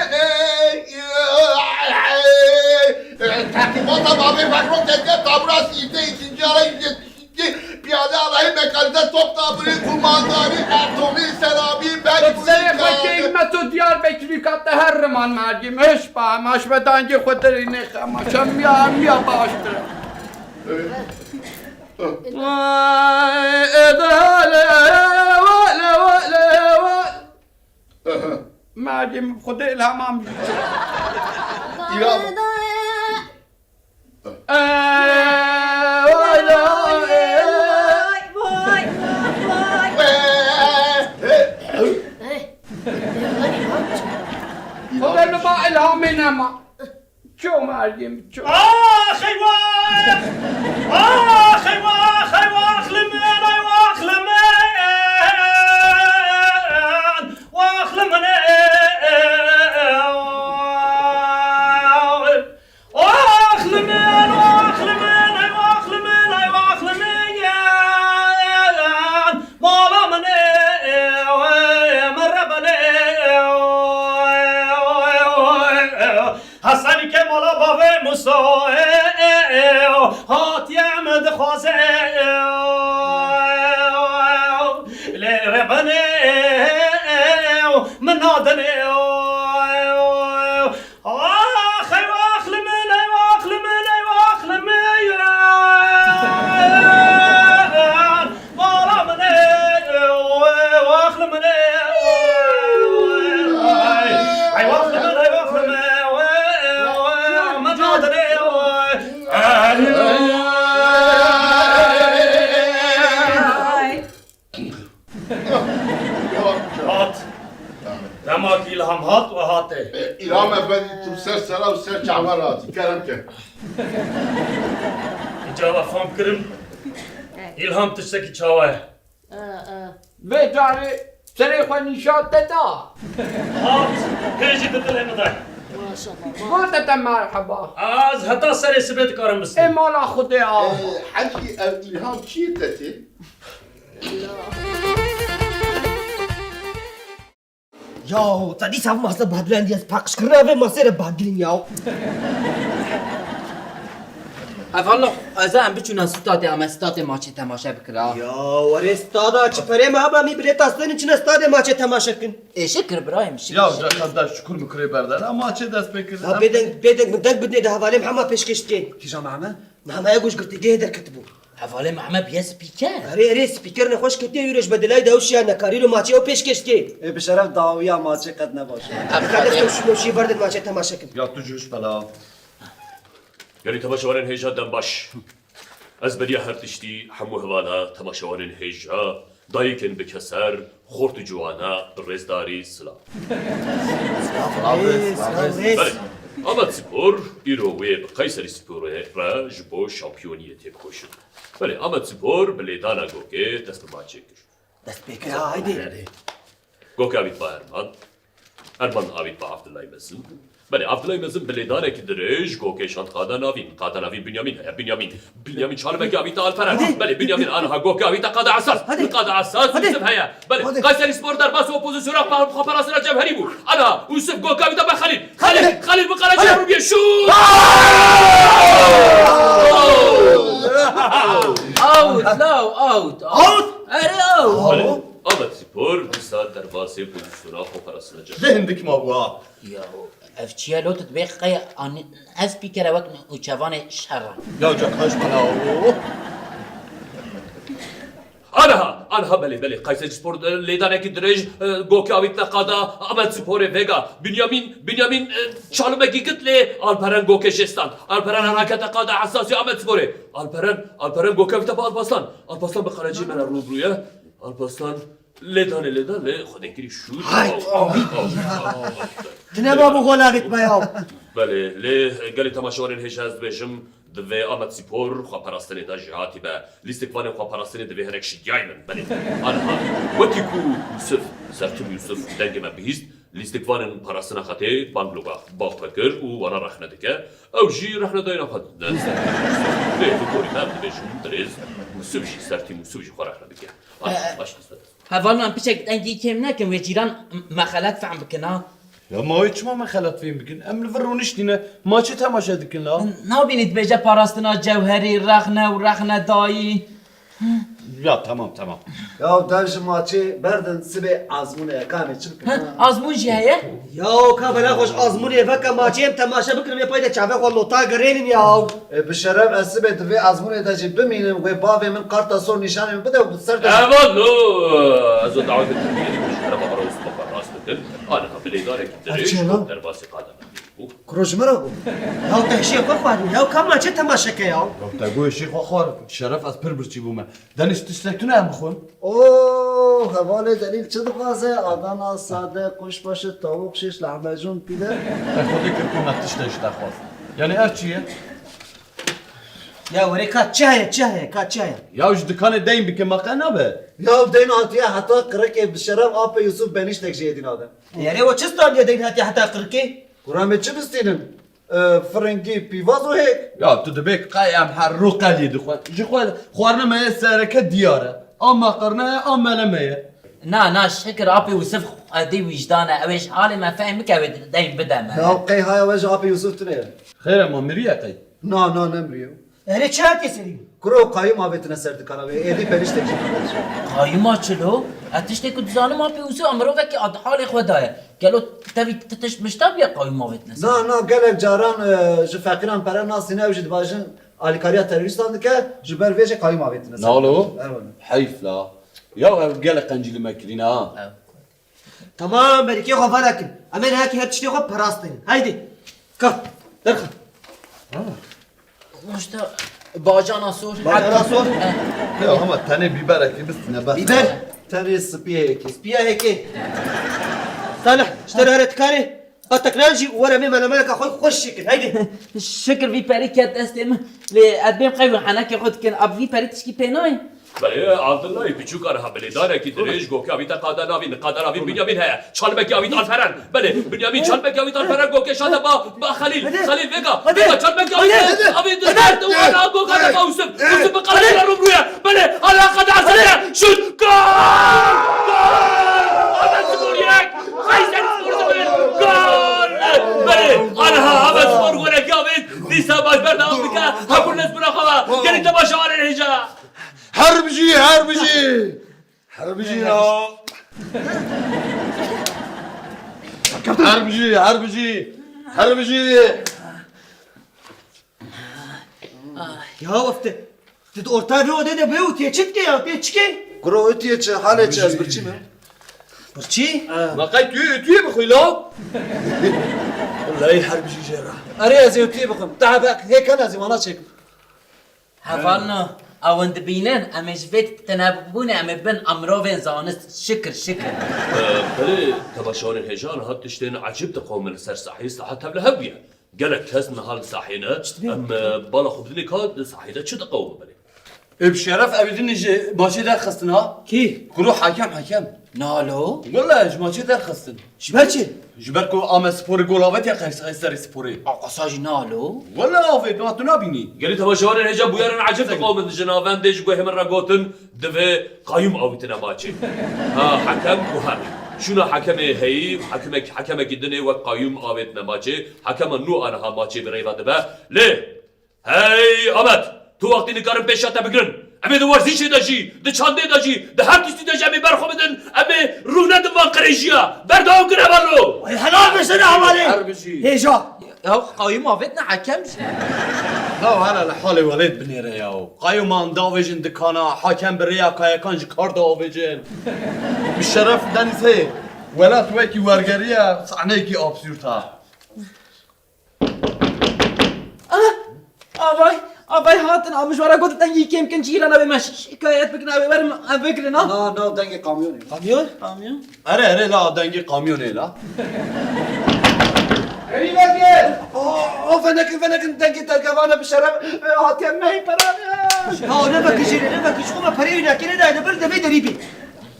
Teqîbata Bavê Fekro tezya tabura sîte ikinci ara yüz yetmiş iki. Piyade alayı mekanizma top tabiri kumandanı Ertuğrul Selami Bey. Serê xwe keyf me tu Diyarbekirî ka te her riman merdî. Hiş ba, maş be dancê xwe derî nêxe, maşa miya, miya baştir. Vay, edale, vale, vale, vale. Merdî Xwedê ilham am. Ya. Vay, vay, vay, vay. Xwedê li ba ilhamê nema. Ço merdî min, ço. Ax eywax! Ax eywax, eywax li min, eywax li min! Wax li min ê, wax li min, wax li min, ey wax li min, ey wax li min, mala min ê, min reben ê. Hesenî ke mala bavê Musa ê, hatiye min dixwaze ê, lê reben ê, min nadin ê. Ax, ey wax li min, ey wax li min, ey wax li min. Mala min ê, wax li min ê. Ey wax li min, ey wax li min. Min nadin ê. Hat. Dema ki îlham hat we hate. E, îlham efendî, tu ser sera û ser çava re hatî. Kerem ke. Îca we fam kirim. Îlham tiştekî çawa ye? Vê carê serê xwe nîşan te da. Hat, hê jî di dilê min de. Maşallah. Gor te te merheba. Ez heta serê sibê dikarim bistînim. Ê mala Xwedê a. E, hecî ev îlham çi ye te tê? Yaw, te dîsa vê masa badilendî ez paqijkirina vê masê re badilîm yaw. Ev Allah, ez em biçûna stadê, em ê stadê maçê temaşe bikira. Ya, werê stada çi perê me heba mî bilêta stênin çine stadê maçê temaşe kin. Ê şikir birayê min, şikir, ya, şikir. Ca kardeş, şukur mikurê berdana maçê dest pê kir. Ha, bêdeng, bêdeng min deng bidinê de hevalê min hema pêşkêş dikê. Kîja me heme? Me heme ya goş girtîgehê derketibû. Hevalê Mehme bûye spîker. Erê, erê, spîker nexweş ketiye wî roj be dilay de ew şiya nekarî lo maçê ew pêşkêş dikê. Ê bi şeref dawiya maçê qet ne baş e. Kardeş, ew şî, ew şî berdin maçê temaşe kin. Ya tu jû ji bela. Gelî temaşevanên hêja dem baş. Ez beriya her tiştî hemû hevala temaşevanên hêja, dayikên bikeser, xort û ciwana bi rêzdarî silav. Silav, silav, silav. Belê, Amed Spor îro wê bi Qeyserî Sporê re ji bo şampiyoniyê têbikoşin. Belê, Amed Spor bi lêdana Gokê dest bi maçê kir. Dest pê kir, ha, haydê. Gok avît ba Erman. Erman avît ba Abdullah Mezin. Belê, Abdullah Mezin bi lêdanekî dirêj Gokê şand qada navîn. Qada navîn Binyamin heye. Binyamin. Binyamin çalimekî avîte Alperen. Hadi. Belê, Binyamin aniha Gokê avîte qada Esas. Hadi. Qada Esas Hadi. Yusuf heye. Belê, Hadi. Qeyserî Spor derbasî opozisyona xwe parastina cevherî bû. Ana, Yusuf Gokê avîte ba Xelîl. Xelîl, Hadi. Xelîl bi qerecî Hadi. Rûbiyê şût! Out, law, out, out. Out? Erê, out. Belê, Amed Spor dîsa derbasê pozisyona xwe parastina cem. Lê hindik mabû ha. Ya, ev çi ye lo tu dibê qey an-, ez pîkere wek nûçevanê şer e. Ya, ca kaş bela o. Aniha, aniha belê, belê. Qeyserî Spor, e, lêdanekî dirêj, e, Gokê avîtine qada Amed Sporê vêga. Binyamin, Binyamin, e, çalimekî git lê Alperen Gokê jê stand. Alperen aniha kete qada Esasî Amed Sporê. Alperen, Alperen Gokê avîte ba Alpaslan. Alpaslan bi qerecî me re rûbirû ye. Alpaslan lêdanê lêdan lê xwedê kirî şût. Hay! Out, out, out, out. Tine ma bû gola gitme ya. Belê, lê gelê temaşevanên hêja ez dibêjim, Divê Amed Spor xweparastinê de jêhatî be. Lîstikvanên xweparastinê divê hinek şikiyayî bin. Belê. Aniha wekî ku Yusuf, Sertim Yusuf dengê me bihîst, lîstikvanên parastina xetê bang li ba xwe kir û wana rexne dike. Ew jî rexnedayîna xwe dide Sertim Yusuf. Lê li gorî me em dibêjin birêz Yusuf jî, Sertim Yusuf jî xwe rexne dike. Aniha baş dest. Hevalno, em piçek dengî kêm nekin, wê cîran me xelet fehm bikin, ha? Ya ma wê çima me xelet fêm bikin? Em li vir rûniştîne, maçê temaşe dikin la. Nabînî dibêje parastina cewherî, rexne û rexnedayî. Ya tamam, tamam. Ya dev ji maçê berdin, sibê azmûnê ye, ka em ê çi bikin, ha? Azmûn jî heye? Ya ka bela xweş azmûnê veke maçê em temaşe bikin, em ê pay de çavê xwe lota girênin ya. E, bi şeref ez sibê di vê azmûnê de jî bimînim, wê bavê min karta sor nîşanê min bide û bi ser de Hevalno, ez û dawetê te bigirî, ji tereba xwe re wisa xwe rast bikin. Aniha bi lêdarekî dirêj Erçela? Derbasî qada min bû. Kuro ji min re bû. Ya te hişê xwe xwarî. Ya ka maçê temaşe ke ya. Ya te got hişê xwe xwar. Şeref ez pir birçî bûme. Deniz tiştek tune em bixwin. Oo, hevalê Delîl çi dixwaze? Adana, sade, kuşbaşı, tavuk şiş, lahmacun, pide. Te xwedê kir ku me tiştek ji te xwest. Yani ev çi ye? Ya were ka çi heye, çi heye, ka çi heye? Ya ji dikanê deyn bike, ma qe nabe? Ya deyn hatiye heta qirikê, bi şeref apê Yusuf benîştek jê dî nade. Yere o çi standiye deyn hatiye heta qirikê? Kura me çi bistînin? E, firingî, pîvaz û hêk. Ya tu dibê qey em her rû qeliyê dixwin. Ji xwe xwarina me ye sereke diyar e. A meqirne ye, a mele me ye. Na, na, şikir apê Yusuf xwedî wîcdan e. Ew ê ji halê me fehm bike, wê deyn bide me. Ya qey haya we ji apê Yusuf tune ye. Xêr e, ma miriye qey? Na, na, nemiriye. Erê çi hatiye serî? Kuro qayûm avêtine ser dikana wê, êdî benîştek jî. Qayûma çilo? Ez tiştê ku dizanim apê Yusuf mirovekî a di halê xwe de ye. Gelo tevî ti tişt mişta bûye qayûm avêtine ser? Na, na, gelek caran, e, ji feqîran pere nasîne, ew jî dibajin alîkariya terorîstan dike, ji ber vê jê qayûm avêtine ser. Nalo? Evet. Heyf la. Ya ev gelek qencî li me kirîne ha. Evet. Tamam, berîkê xwe venekin. Em ê nehekî her tiştê xwe parastin. Haydi. Ka, derxe. Maşta bacana sor. Bacana sor. Eh. Ya ama tenê bîberekî bistine bes. Bîber. Tenê spiyê yekê. Spiya heke. Salih, ji te re here dikarê. Ha tekrar jî were mê melemeleka xwe xweş şikir. Haydi. Şikir vî perî ket destê min. Lê ez bêm qey wî henekê xwe dikin. Ab vî perî tişkî pê nayê. Belê, Abdullah, piçûk, aniha bi lêdarekî dirêj, gokê avî te qada navîn, qada navîn Binyamin heye. Çalimekî avît Alperen. Belê, Binyamin çalimekî avît Alperen, gokê şade ba, ba Xelîl. Hadi. Xelîl, vega, hadi. Vega, çalimekî avît, hadi. Avît, hadi. Hadi. Hadi. Aniha goka de ba Yusuf. Hadi. Yusuf bi qada Hadi. Rûbirû ye. Belê, aniha qada Hadi. Asede. Şut. Gol! Gol! Ahmet Spor yek. Kayseri Spor sıfır. Gol! Belê, aniha Ahmet Spor golekî avît. Dîsa baş berdewam dike. Hemû lez bira xwe. Gelî temaşevanên hêja. Her bijî, her bijî. Her bijî ya. Her bijî, her bijî. Her bijî. Ya wefte. Tu di orta vê odê de bê û tê çi dike ya? Tê çi ke? Kuro, tu yê çi? Halê çi? Ez birçî me. Birçî? Ma qey tu yê, tu yê bixwî la? Wellahî her bijî jê re. Erê ez ê tu yê bixwim. Te hebe hêkan ez ê wana çêkim. Hevalno, ew in dibînin, em ê ji vê tinebûnê em ê bin emirovên zanist. Şikir, şikir. Belê, temaşevanên hêja, niha tiştên ecêb diqewime li ser sahê, saha tevlihev bûye. Gelek kes niha li sahê ne, em, e, bala xwe bidinê ka di sahê de çi diqewime belê. Ê bi şeref ew din jî maçê derxistin ha? Kî? Kuro Hakem, Hakem. Nalo? Wele ji maçê derxistin. Ji ber çi? Ji ber ku Amedsporê gol avêtiye Qeyserê Sporê. A qasa jî nalo? Wele avêt, ma tu nabînî. Gelî temaşevanên hêja bûyerin ecêb diqewimin ji navendê ji guhê min re gotin, divê qayûm awîtine maçê. Ha, Hakem guherî. Şûna Hakemê heyî, Hakemekî, Hakemekî dinê wek qayûm avêtine maçê. Hakema nû aniha maçê bi rêva dibe. Lê Hey Amed, tu wextî nikarin pêşiya te bigirin. Em ê di werzîşê de jî, di çandê de jî, di her tiştî de jî em ê ber xwe bidin, em ê rû nedin van qirêjiya. Berdewam kin hevalno. Ay helal be sene hevalê. Her bijî. Hêja. Ya qayûm avêtine Hakem jî. Ya hele li halê welêt binêre ya. Qayûman davêjin dikana, Hakem bi rêya kayekan ji kar diavêjin. Bi şeref Deniz heye. Welat wekî wergeriya sahneyekî absûrt ha. Ah! Avay! Avay hatin, a min ji we re got dengî kêm kin, cîrana wê me şi-, şikayet bikin, ew ê werin, ev vegirin, ha? Na, na, dengê kamyonê. Kamyon? Kamyon? Erê, erê, la, dengê kamyonê, la. Herî vekir! O, o, venekin, venekin, dengê dergevane bi şeref, e, hatiye mehê peran. Ya, ne vekir jêrê, ne vekir, ji xwe me pereyê wî nekirê, dayê, li ber devê derî bî.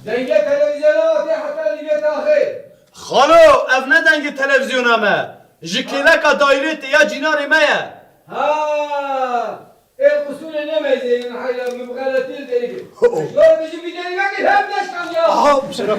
Dengê televîzyona tê heta nîvê taxê. Xalo, ev ne dengê televîzyona me. Ji kêleka daîrê tê ya cînarê me ye. Ha! Ê qusûrê nemeyzênin heyra min bi xeletî li derî bî. Ho. Ji gor dijî vî derî vekir hem neşkam ya. Aha, bi şeref.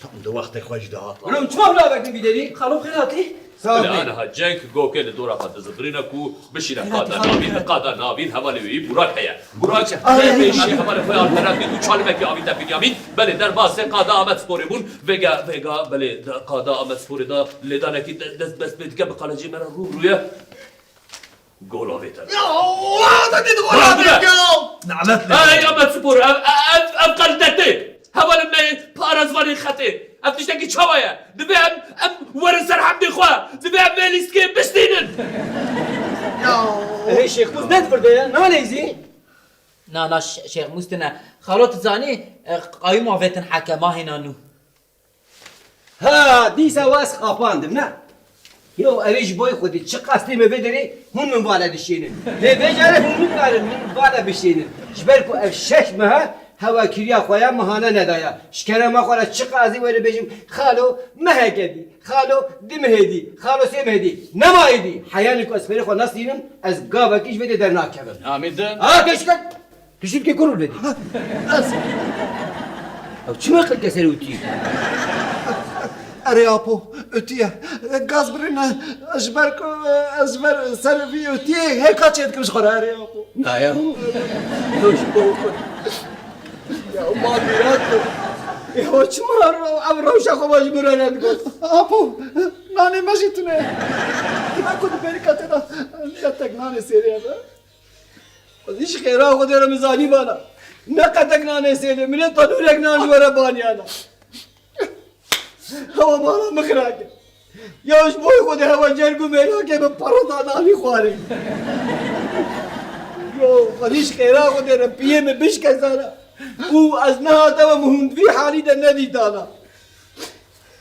Tam di wextê xwe jî dihat. Oğlum, çima hûn avêtin vî derî? Xalo, xêr hatî? Sağ ol. Belê, aniha cenk gokê li dora xwe dizibirîne ku bişîne qada navîn, li qada navîn hevalê wî Burak heye. Burak, ah, ne pêşî hevalê xwe Alperen dît û çalimekî avîte Binyamin. Belê, derbasê qada Amedsporê bûn. Vêga, vêga, belê, de, qada Amedsporê de lêdanekî de, dest bes pê dike, bi qalecê me re rû rû ye. Gol avête. Ya, wa, da dît gol avête ya. Nalet le. Ay, Amedspor, ev, ev, ev, ev qelidetê. Hevalê me parêzvanê xetê. Ev tiştekî çawa ye? Divê em, em werin ser hemdê xwe. Divê em vê lîstikê bistînin. Ya. Erê Şêx Mûs ne divirde ye? Naleyzî? Na, na, Şê-, Şêx Mûs tine. Xalo, tu zanî, e, qayûm avêtin heke mahêna nû. Ha, dîsa wes xapandim, ne? Yo, erê ji boy xwe dî, çi qastê me vê derê, hûn min vale dişênin. Lê vê carê hûn nikarin min vale bişênin. Ji ber ku ev şeş mehe hewa kiriya xwe ya mihane nedaya. Ji kerema xwe re çi qazî were bêjim, xalo, meheke dî, xalo, du mehê dî, xalo, sê mehê dî. Nema êdî, heyanî ku ez fêrê xwe nestînim, ez gavekî ji vê dê dernakevim. Amî din. Ha, keşke. Tu şî dikê kur û vedî. Ez. Ew çima qilke ser ûtî? Erê apo, ûtî ye. Gaz birîne, ji ber ku ez ji ber ser vî ûtiyê hêka çêdikim ji xwe re, erê apo. Naya. Tu ji bo xwe. Ya ma bîrat. Ya çima ev rewşa xwe ji min re nedigot? Apo, nanê me jî tune ye. Dima ku di berîka te de ne tek nanê sêrê ye be. Xwedî ji xêra Xwedê re min zanî bana. Ne qetek nanê sêlê, min ê tenûrek nan ji we re baniyana. Hewa mala min xira kir. Ya ji bo Xwedê hewa cerg û mêlakê bi perota nanî xwarê. Yo, xwedî ji xêra Xwedê re piyê min bişke zana. Û ez nehate ve min hûn di vî halî de nedîtana.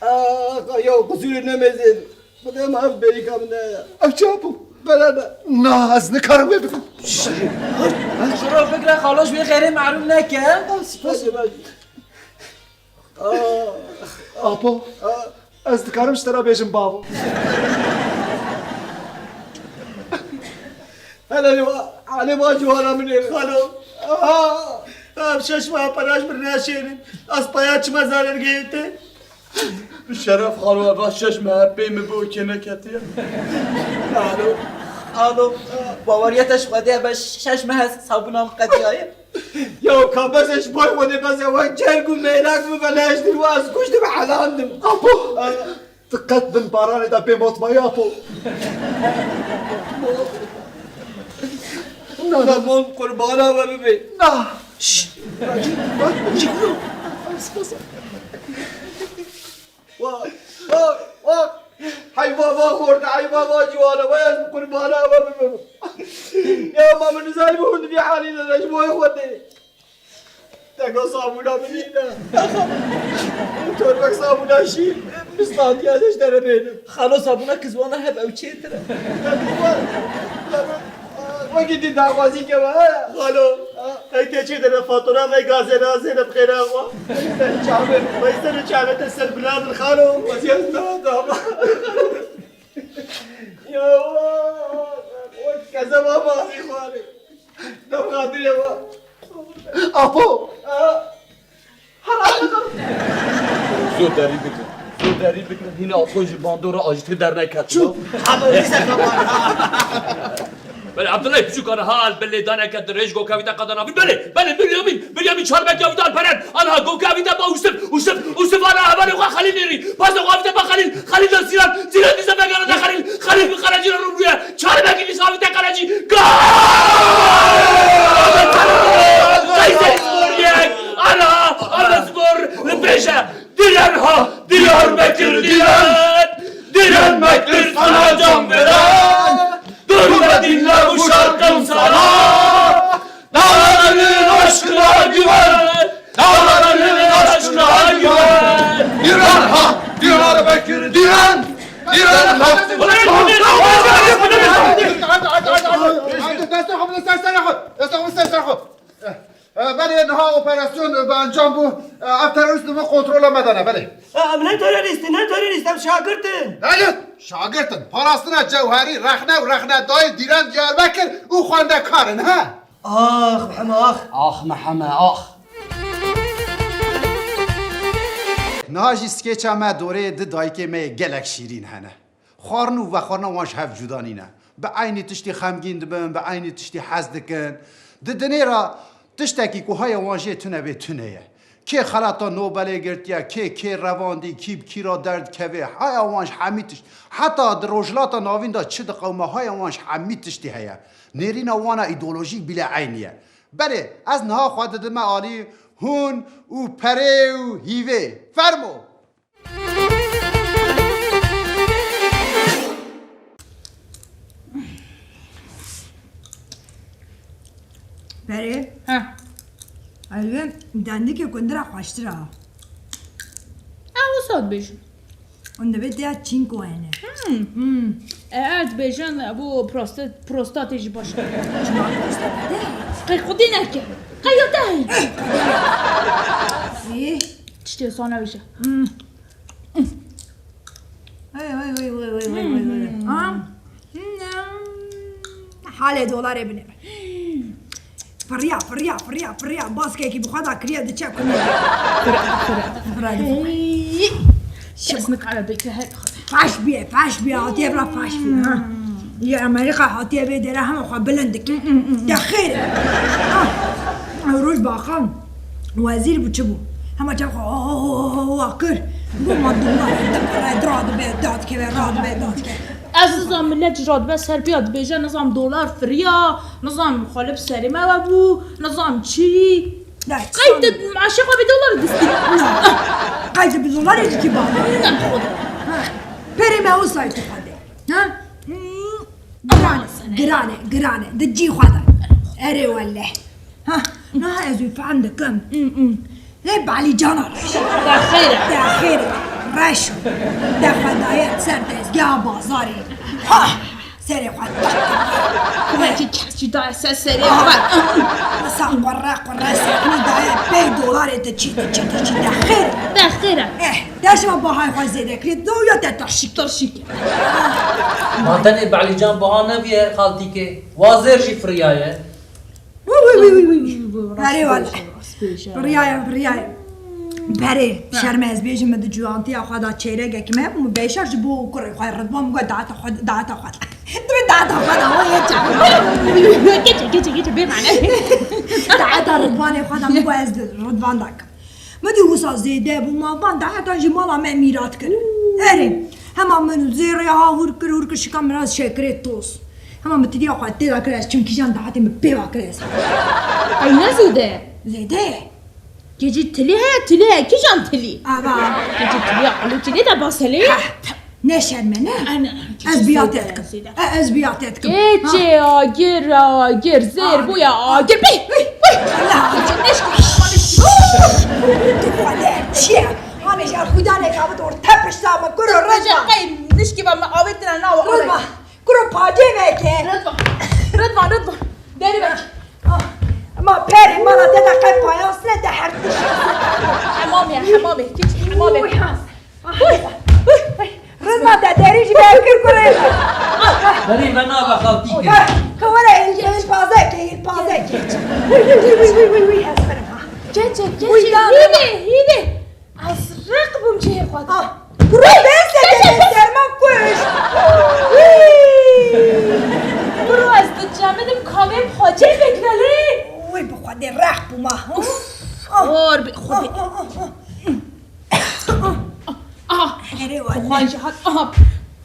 Ax, ya qusûrê nemêzên. Xwedê me ev berîka min e. Ev çi bû? Bela ne. Na, ez nikarim wê bikim. Şiro bigre, xalo ji wê xêrê mehrûm neke. Spas. Ax. Apo, ez dikarim ji te re bêjim bavo. Hele va, hele va civana min ê xalo. Aha, ev şeş meha pera ji min naşênin. Ez paya çima zarergehê te? Bi şeref xalo, eva şeş meha pê min bi okê neketiye. Xalo, xalo, baweriye te ji Xwedê, eve şeş meha sabûna min qediyaye. Ya ka bes e ji bo Xwedê, bes e, wek cerg û mêlak min ve neştir ve ez kuştim, helandim. Apo! Diqet bin baranê de bê motmayî apo. Na, na, mon qurbana we bibe. Na. Şşş. Wa, wa, wa. Heyva va xorta, heyva va ciwana, wa ez qurbana we bibim. Ya ma min nizanî hûn di vî halî de ne ji bo Xwedê. Teka sabûna min nîne. Torbek sabûna şîr, min standiya ez ji te re bênim. Xalo, sabûna kizwana heb ew çêtir e. Wekî dî daxwazî keve, he? Xalo, hey tê çê dene fatura ve gazê nazê de bi xêra xwe. Çavê, vey ser çavê te ser bila bin xalo. Weziyet ne dama. Ya, wek kezeba bazî xwarê. Dem xatirê wa. Apo! Ha? Zor derî bigrin. Zor derî bigrin. Hîna Apo ji bandora ajîtê derneket. Çû. Belê, Abdullah piçûk, aniha li bilê daneke dirêj gokavîte qada navîn. Belê, belê, Binyamin, Binyamin çarmek yavîte Alperen. Aniha gokavîte ba Ûsif, Ûsif, Ûsif aniha hevalê xwe Xelîl nêrî. Paşê xwe avîte ba Xelîl, Xelîl da Zîlan, Zîlan dîsa vegere da Xelîl, Xelîl bi Qerecî re rû bûye. Çarmek dîsa avîte Qerecî. Gol! Kayserispor yek. Aniha Amedspor li pêş e. Dilan ha, Diyarbekir dilan. Dilan mektir sana can veren. Dur ve dinle bu şarkım sana. Dağların aşkına güven. Dağların aşkına güven. Dilan ha. Destê xwe bide ser serê xwe. Destê xwe bide ser serê xwe. Eh, eh, belê, niha operasyon, eh, bi encam bû. Eh, ev terorîst li bin kontrola me de ne, belê. Em ne terorîst in, ne terorîst, em şagirt in. Belê, şagirt in. Parastina Cewherî, rexne û rexnedayê Dîren Diyarbekir û xwendekar in, he? Ax, Miheme, ax. Ax, Miheme, ax. Niha jî skêça me dorê di dayikê me yê gelek şîrîn hene. Xwarin û vexwarina wan ji hev cuda nîne. Bi eynî tiştî xemgîn dibin, bi eynî tiştî hez dikin. Di dinê re tiştekî ku haya wan jê tune bê, tune ye. Kê xelata Nobelê girtiye, kê, kê revandî, kî bi kî re derdikeve, haya wan ji hemî tişt. Heta di Rojhilata Navîn de çi diqewime, haya wan ji hemî tiştî heye. Nêrîna wan a îdeolojîk bîle eynî ye. Belê, ez niha xwe didime alî hûn û perê û hîvê. Fermo! Perê. He. Elvê dendikê gundira xweştir a. Ew wisa dibêjin. Hûn divê tiya çînko hene. Hmm. Hmm. E, ez dibêjin, e, bu prostat, prostatê jî baş e. Çima prostat de? Qey xwedî neke. Qey ya te heyî. Ê. Tiştê wisa nebêje. Hmm. Hey, hey, hey, hey. Hmm. Ha? Hmm. Halê dolarê binêre. Firiya, firiya, firiya, firiya. Baskekî bi xwe da kiriye diçe kunê. Fira, fira. Fira. Hey. Kes nikare bêke her xwe. Faş bîye, faş bîye. Hatiye bira faş bîye, ha. Yê Amerîka hatiye vê dere hema xwe bilind dike. Te xêr e. Ha. Roj baxan. Wezîr bû çi bû? Hema çav xwe ha, ha, ha, ha, ha kir. Bû ma dolar. Dikire, radibe, dadikeve, radibe, dadikeve. Ez nizam millet ji radibe ser piya dibêje, nizam dolar firiya, nizam xwe li bi serê me we bû, nizam çi. Qey tu meşê xwe bi dolar distî? Na. Qey tu bi dolarê dikî bavê? Perê me wisa tu xwe de. Ha? Giran e, giran e, giran e. Di cî xwe de. Erê wele. Ha, niha ez wî fehm dikim. Lê Balî cana reş. Te xêr e. Te xêr e. Reş o. Te xwe daye ser dezgeha bazarê. Ha! Serê xwe tak kiriye. Kumekî kes jî daye ser serê xwe. Wisa qurre qurre sekinî daye pey dolarê te çî te çî te çî te xêr. Te xêr e. Eh, te şima bahayê xwe zêde kiriye. Do ya te tirşîk. Tirşîk. Ma tenê Balî can baha nebiye xaltîkê. Wazêr jî firiyaye. Wî, wî, wî, wî, wî. Erê wele. Firiyayim, firiyayim. Berê, şerm ez bêjim, min di ciwantiya xwe de çêregekî me hebû, min beşer ji bo kurê xwe Ridwan min got, daeta xwe, daeta xwe. Divê daeta xwe de, o yê çawa. Geçe, geçe, geçe, bê mane. Daeta Ridwanê xwe de min got, ez Ridwan dakim. Min dî wisa zêde bû, ma van daetan ji mala me mîrat kir. Erê, hema min zêrê ha hûr kir, hûr kir, şika min re şekerê toz. Hema min tidiya xwe tê de kir, ez çim kîjan daetê min pê ve kir ez. Qey ne zêde ye? Zêde ye. Kê jî tilî heye, tilî heye, kîjan tilî? Ava. Kê jî tilî ya qulûçî nê de baselê ye? Heh, te-, ne şerm e, ne? Ana, kê jî zêde ye, zêde. Ez biya te dikim. E, ez biya te dikim. Ha. Kê çê agir, agir, zêr bûye agir. Bî, bî, bî. Allah, Allah. Neşke. Tu xwedê çi ye? Hanê ji xudanê ka bidor te pişta me, kuro Ridvan. Qey nişkî ve me avêtine nawe. Ridvan. Kuro pacê veke. Ridvan. Ridvan, Ridvan. Derî veke. Ah, ma perê mala te de qey payas ne de her tişt. Hemamê, hemamê. Kiç hemamê. Uy, ha. Uy, uy, uy. Ridvan te derî jî ber kir kurê. Derî ve nava xaltî kir. Ha, ka were il, il pazeke, il pazeke. Uy, uy, uy. Ez birim ha. Geç, geç. Uy, ya. Hîvê, hîvê. Ez req bûm cihê xwe de. Ah, kuro dest de serma kuş. Kuro ez dicemidim kamê xwecê vekvelê. Wê bi xwedê req bûma. Uf, ah, xor bi xwedê. Ah, ah, ah, ah. Ah, ah. Erê wele. Xway ji hat, ah.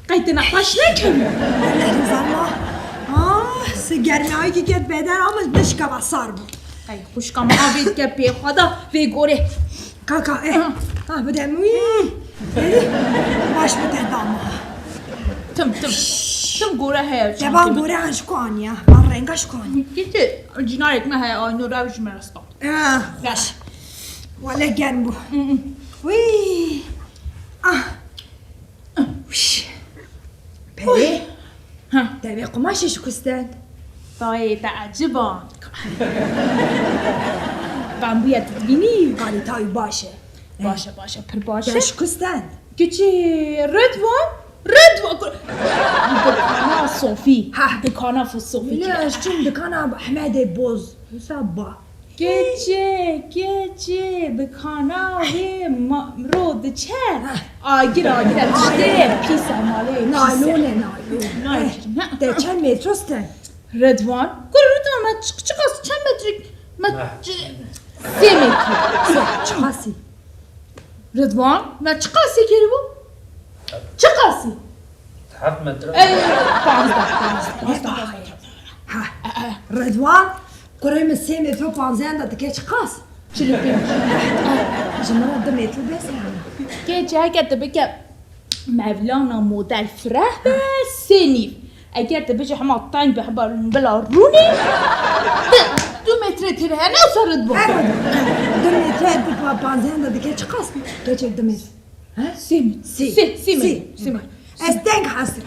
Qey tu nexweş nekevî. Wele nizanma. Ah, si germiyayî ki ket beden ama nişka va sar bû. Qey xwişka min avê dike pê xwe de vê gorê. Kaka, eh. Ah. Ah, bide min wî. Baş bide dama. Tim, tim. Tim gore heye. Devan gore an ji ku aniya. Van renga ji ku aniya. Gitti. Cinayek me heye, ay, nora ji me rasta. Ah, baş. Wele germ bû. Wî. Ah. Wî. Perê? Ha. Te vê qumaşê şikustend? Tayê te eciba. Bambuya tu dibînî? Kalîta wî baş e. Baş e, baş e, pir baş e. Te şikustend? Kiçî, Ridwan, Ridwan. Dikana Sofî. Ha. Dikana Sofî. Lê ez çûm dikana Hemedê Boz. Wisa ba. Keçê, keçê, dikana wê ma-, ro diçe. Agir, agir e, tiştê pîs e malê, pîs e. Naylon e, naylon. Naylon. Eh, te çend metre stend? Ridwan. Kur Ridwan, me çi-, çiqas, çend metre? Me çi-, sê metre. Sê, çiqasî? Ridwan, me çiqasî kiribû? Çiqasî? Heft metre. Ey, panzdeh, panzdeh, panzdeh, panzdeh. Ha, Ridwan, kurê min sê metre û panzdeh de dike çiqas? Çil û pênc. Ji min re du metre bes e yani. Kê çi heke tu bike Mevlana model fireh be sê nîv. Eger tu bije hema teng be, hema bila rûnê, du, du metre tê be, ne wisa Ridwan? Her du metre, du pa-, panzdeh de dike çiqas? Keçek du metre. He? Sê min. Sê. Sê, sê min. Sê. Sê min. Ez teng hesir.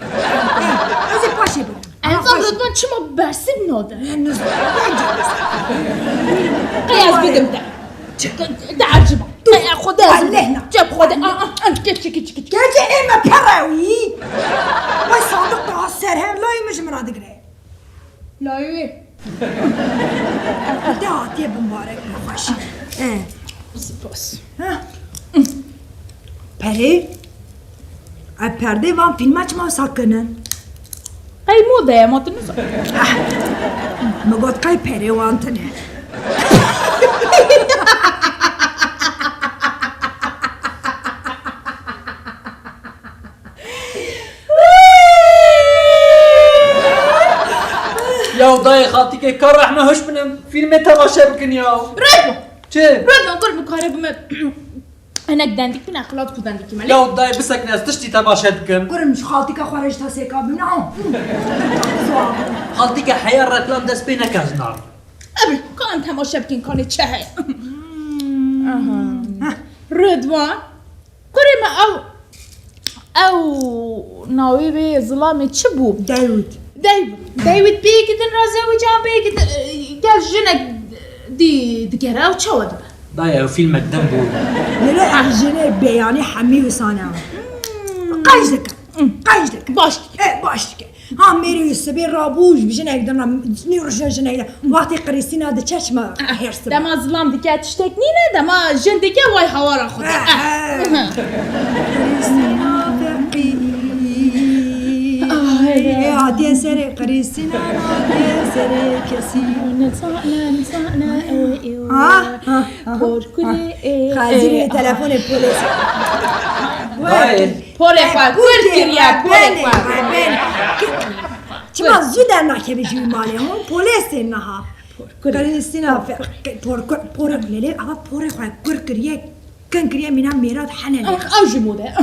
Ez ê paşê birim. Enzam Ridwan çima bersiv nade? Ne, ne, bence bersiv. Qey ez bidim te. Te eciba. Te xwe de ez bidim. Lehna. Cem xwe de. Aa, aa, aa, geç, geç, geç, geç. Gerçi ê me pere wî. Vay sandık daha serhem layê min ji min re digire. Layê wê. Te hatiye bimbarek be xweş. Eh. Spas. Ha. Perê, ev perdê van fîlma çima wisa kirin? Qey modeye ma tu nizan. Ah, min got qey perê wan tune. Ya dayê xaltîkê, ka rehme hoş bine, fîlmê temaşe bikin ya. Red bû. Çi? Red bû, kur nikare bime. Enek dendik bine, xilat ku dendik kime. Ya dayê bisekine, ez tiştî temaşe dikim. Kurim ji xaltîka xwe re ji te sêka bimine. Xaltîke heya reklam dest pê neke ji nar. Ebi, ka em temaşe bikin, kanê çi heye. Aha. Ridwan. Kurê me ew, ew navê wê zilamê çi bû? David. David. David pêkî din re zewicî, pêkî din, e, gel jinek dî digere, ew çawa dibe? Dayê, ew fîlmek din bû. Lê ev jinê beyanî hemî wisa ne. Qeş dike. Qeş dike. Baş dike. E, baş dike. Ha, mêrê wî sibê rabû ji jinek din re, nî rojê jinek de. Wextê Krîstîna diçe çima hêrs dibe. Dema zilam dike tiştek nîne, dema jin dike way hawara xwe de. Eh, eh. Krîstîna feqî. Ay, hatiye serê Krîstîna, hatiye serê kesî. Nizane, nizane, ey, ey, Ha, ha, ha. Porkurê, ey, Xezîrê ey, telefonê polês. Dayê. Porê xwe, kur kiriye, porê xwe. Çima zû dernakeve ji wî malê, hon? Polês tên niha. Krîstîna fe-, por-, por-, lê lê, ava porê xwe kur kiriye, kin kiriye mîna mêrat hene ne. Ah, ew ji mode.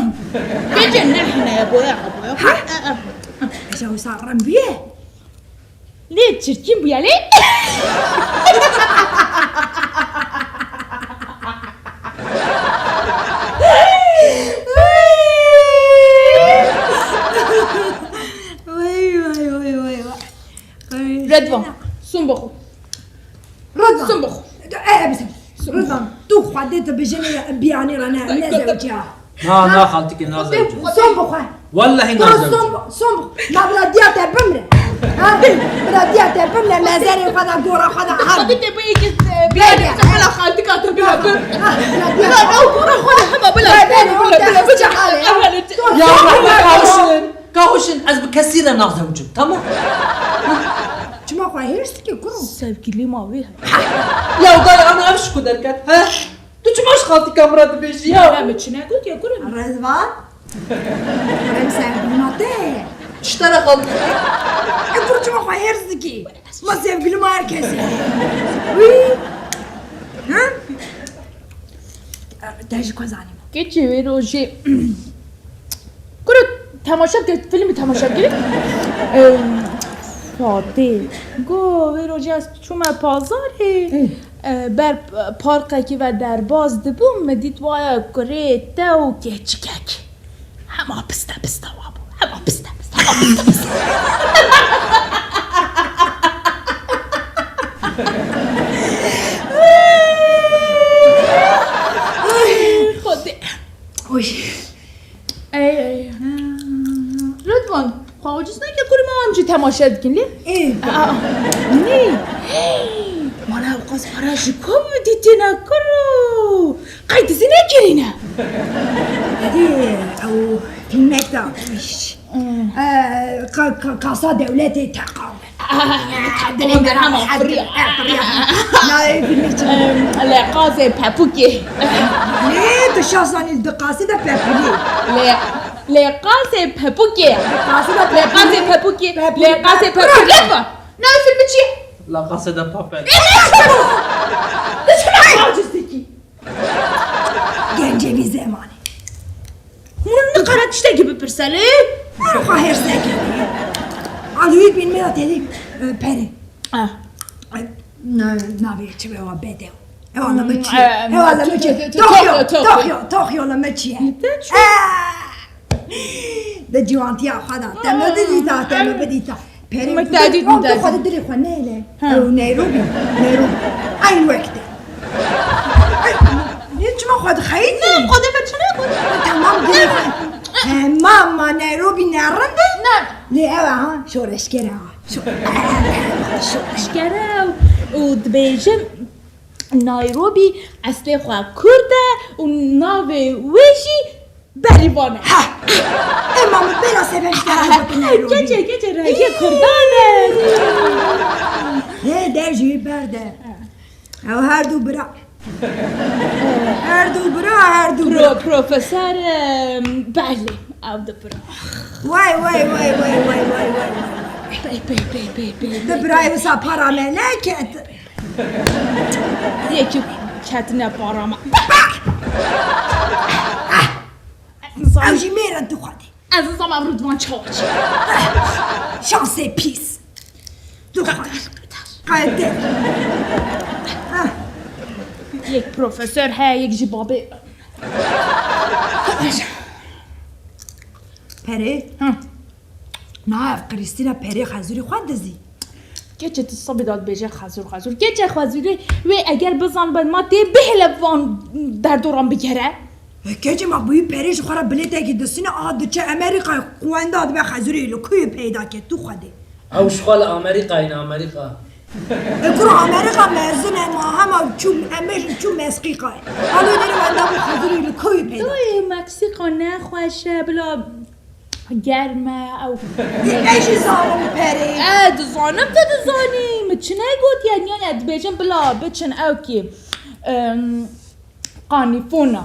Gece ne hene ye, boya, boya. Ha? Eh, eh. Eja wisa rem bûye. Lê çirkin bûye lê. Vay, vay, vay, vay, vay. Ridvan, sum bixwe. Ridvan. Sum bixwe. Eh, eh, bisim. Ridvan, tu xwedê tu bi jinê biyanî re ne, ne zewciya. Na, na, xaltîkê, na zewciya. Sum bixwe. Wellehî na zewciya. Sum, sum bixwe. Na bila diya te bimre. Ha? Bila diya te bimre, mezerê xwe de, gora xwe de, ha. Xaltîkê bi yekî, e, biyanî, bila xaltîka te bila bim. Ha, bila diya te. Bila ew gora xwe de hema bila, bila, bila, bila, bila. Ya, ya, ya, ya. Ka huşin, ez bi kesî re nazewicim, tamam? Çima xwe hêrs dike, kuro? Sevgilî ma wê he. Ya dayê, ana ev ji ku derket, he? Tu çima ji xaltîka min re dibêjî ya? Ya, me çi negot ya, kuro? Rizvan? Kurê min, sevgilî ma te ye. Ji te re xaltî. E, kuro, çima xwe hêrs dikî? Ma sevgilî ma her kesî. Wî? Ha? Te ji ku zanî? Keçê wê rojê. Kuro temaşe bike, filmî temaşe bike. Em, Fatê. Go, wê rojê ez çûme pazarê. Hı. E, ber parkekî ve derbas dibûm, me dît waya kurê te û keçikek. Hema piste piste wa bû. Hema piste piste. Hema Ay, Xwedê. Oy. Ey, ey. Ridwan, xwe aciz neke, kurê me em jî temaşe dikin lê. Ê. Aa, nê? Hey, mana ew qas para ji ku dîtine kuro? Qey dizî nekirîne? Hadi, ew fîlmek da. Hmm. Ee, ka-, ka-, kasa dewletê teqal. Dilê me hema firiya. Nayê fîlmê çi? Em, Lê qasê pepûkê. Lê tu şazanî di qasî de pepûkê. Lê, lê qasê pepûkê. Qasî de Lê qasê pepûkê. Pepûkê. Lê qasê pepûkê. Lê pa. Nayê fîlmê çi ye? La Casa de Papel. Aciz dikî. Gencê vî zemanê. Hûn nikare tiştekî bipirse lê? Hûn xwe hêrs nekin. Alûyî bîn me ya têdî, e, perê. Ah. E, na-, navê çi be wa bedew. Ewa la mi çi? Hmm, e, Ewa la mi çi? Tokyo, Tokyo, Tokyo. Tokyo, Tokyo la mi çi ye? Te çi? Ah! Di ciwantiya xwe de. Te me bidîta, te me bidîta. Perê Me tu te dît, dît, me tu te xwe dît. Di dilê xwe neyne. Ha. Ew Nairobi, Nairobi. Aynı wekte. Ay, ne çima xwe dixeyî? Ne, xwe de me çine xwe. Tamam, dilê xwe. He, mama Nairobi ne rind e? Ne. Lê ew e ha, şoreşger e ha. Şo-, şoreşger e û dibêjin Nairobi eslê xwe kurd e û navê wê jî Berîvan e. Ha! Ema min bela sebeb ji te re gotin Nairobi. Keçe, keçe, rengê kurdan e. Hê, dev jî berde. Ew her du bira. Her du bira, her du bira. Pro-, profesor, em, belê, ew du bira. Way, way, way. Pey, pey, pey, pey, pey, pey. Du birayê wisa para me neket. Yekî ketine para me. Ew jî mêr in tu xwedî. Ez nizanim Ridwan çawa çi. Şansê pîs. Tu xwedî. Qeder. Yek profesor heye, yek jî babê. Perê. Hı. Na ev Krîstîna perê xezûrî xwe dizî. Keçê tu sabê da dibêje xezûr, xezûr. Keçê xezûrê wê eger bizanibe ma tê bihêle van derdoran bigere. E, keçê ma bûyî perê ji xwe re bilêtekî distîne, a diçe Amerîkayê, qwenda dibe xezûrê li ku yê peyda ke tu xwedê. Ew ji xwe li Amerîkayê ne, Amerîka. E, kuro Amerîka mezin e, ma hema çû, em bêjin çû Mesqîkayê. Alo derê wenda bû xezûrê li ku yê peyda. Dayê Meksîka nexweş e, bila Germ e, ew. Ez jî zanim perê. E, dizanim, tu dizanî. Min çi negotiye, niya ne dibêjin bila biçin ew kî. Em, qanîfona.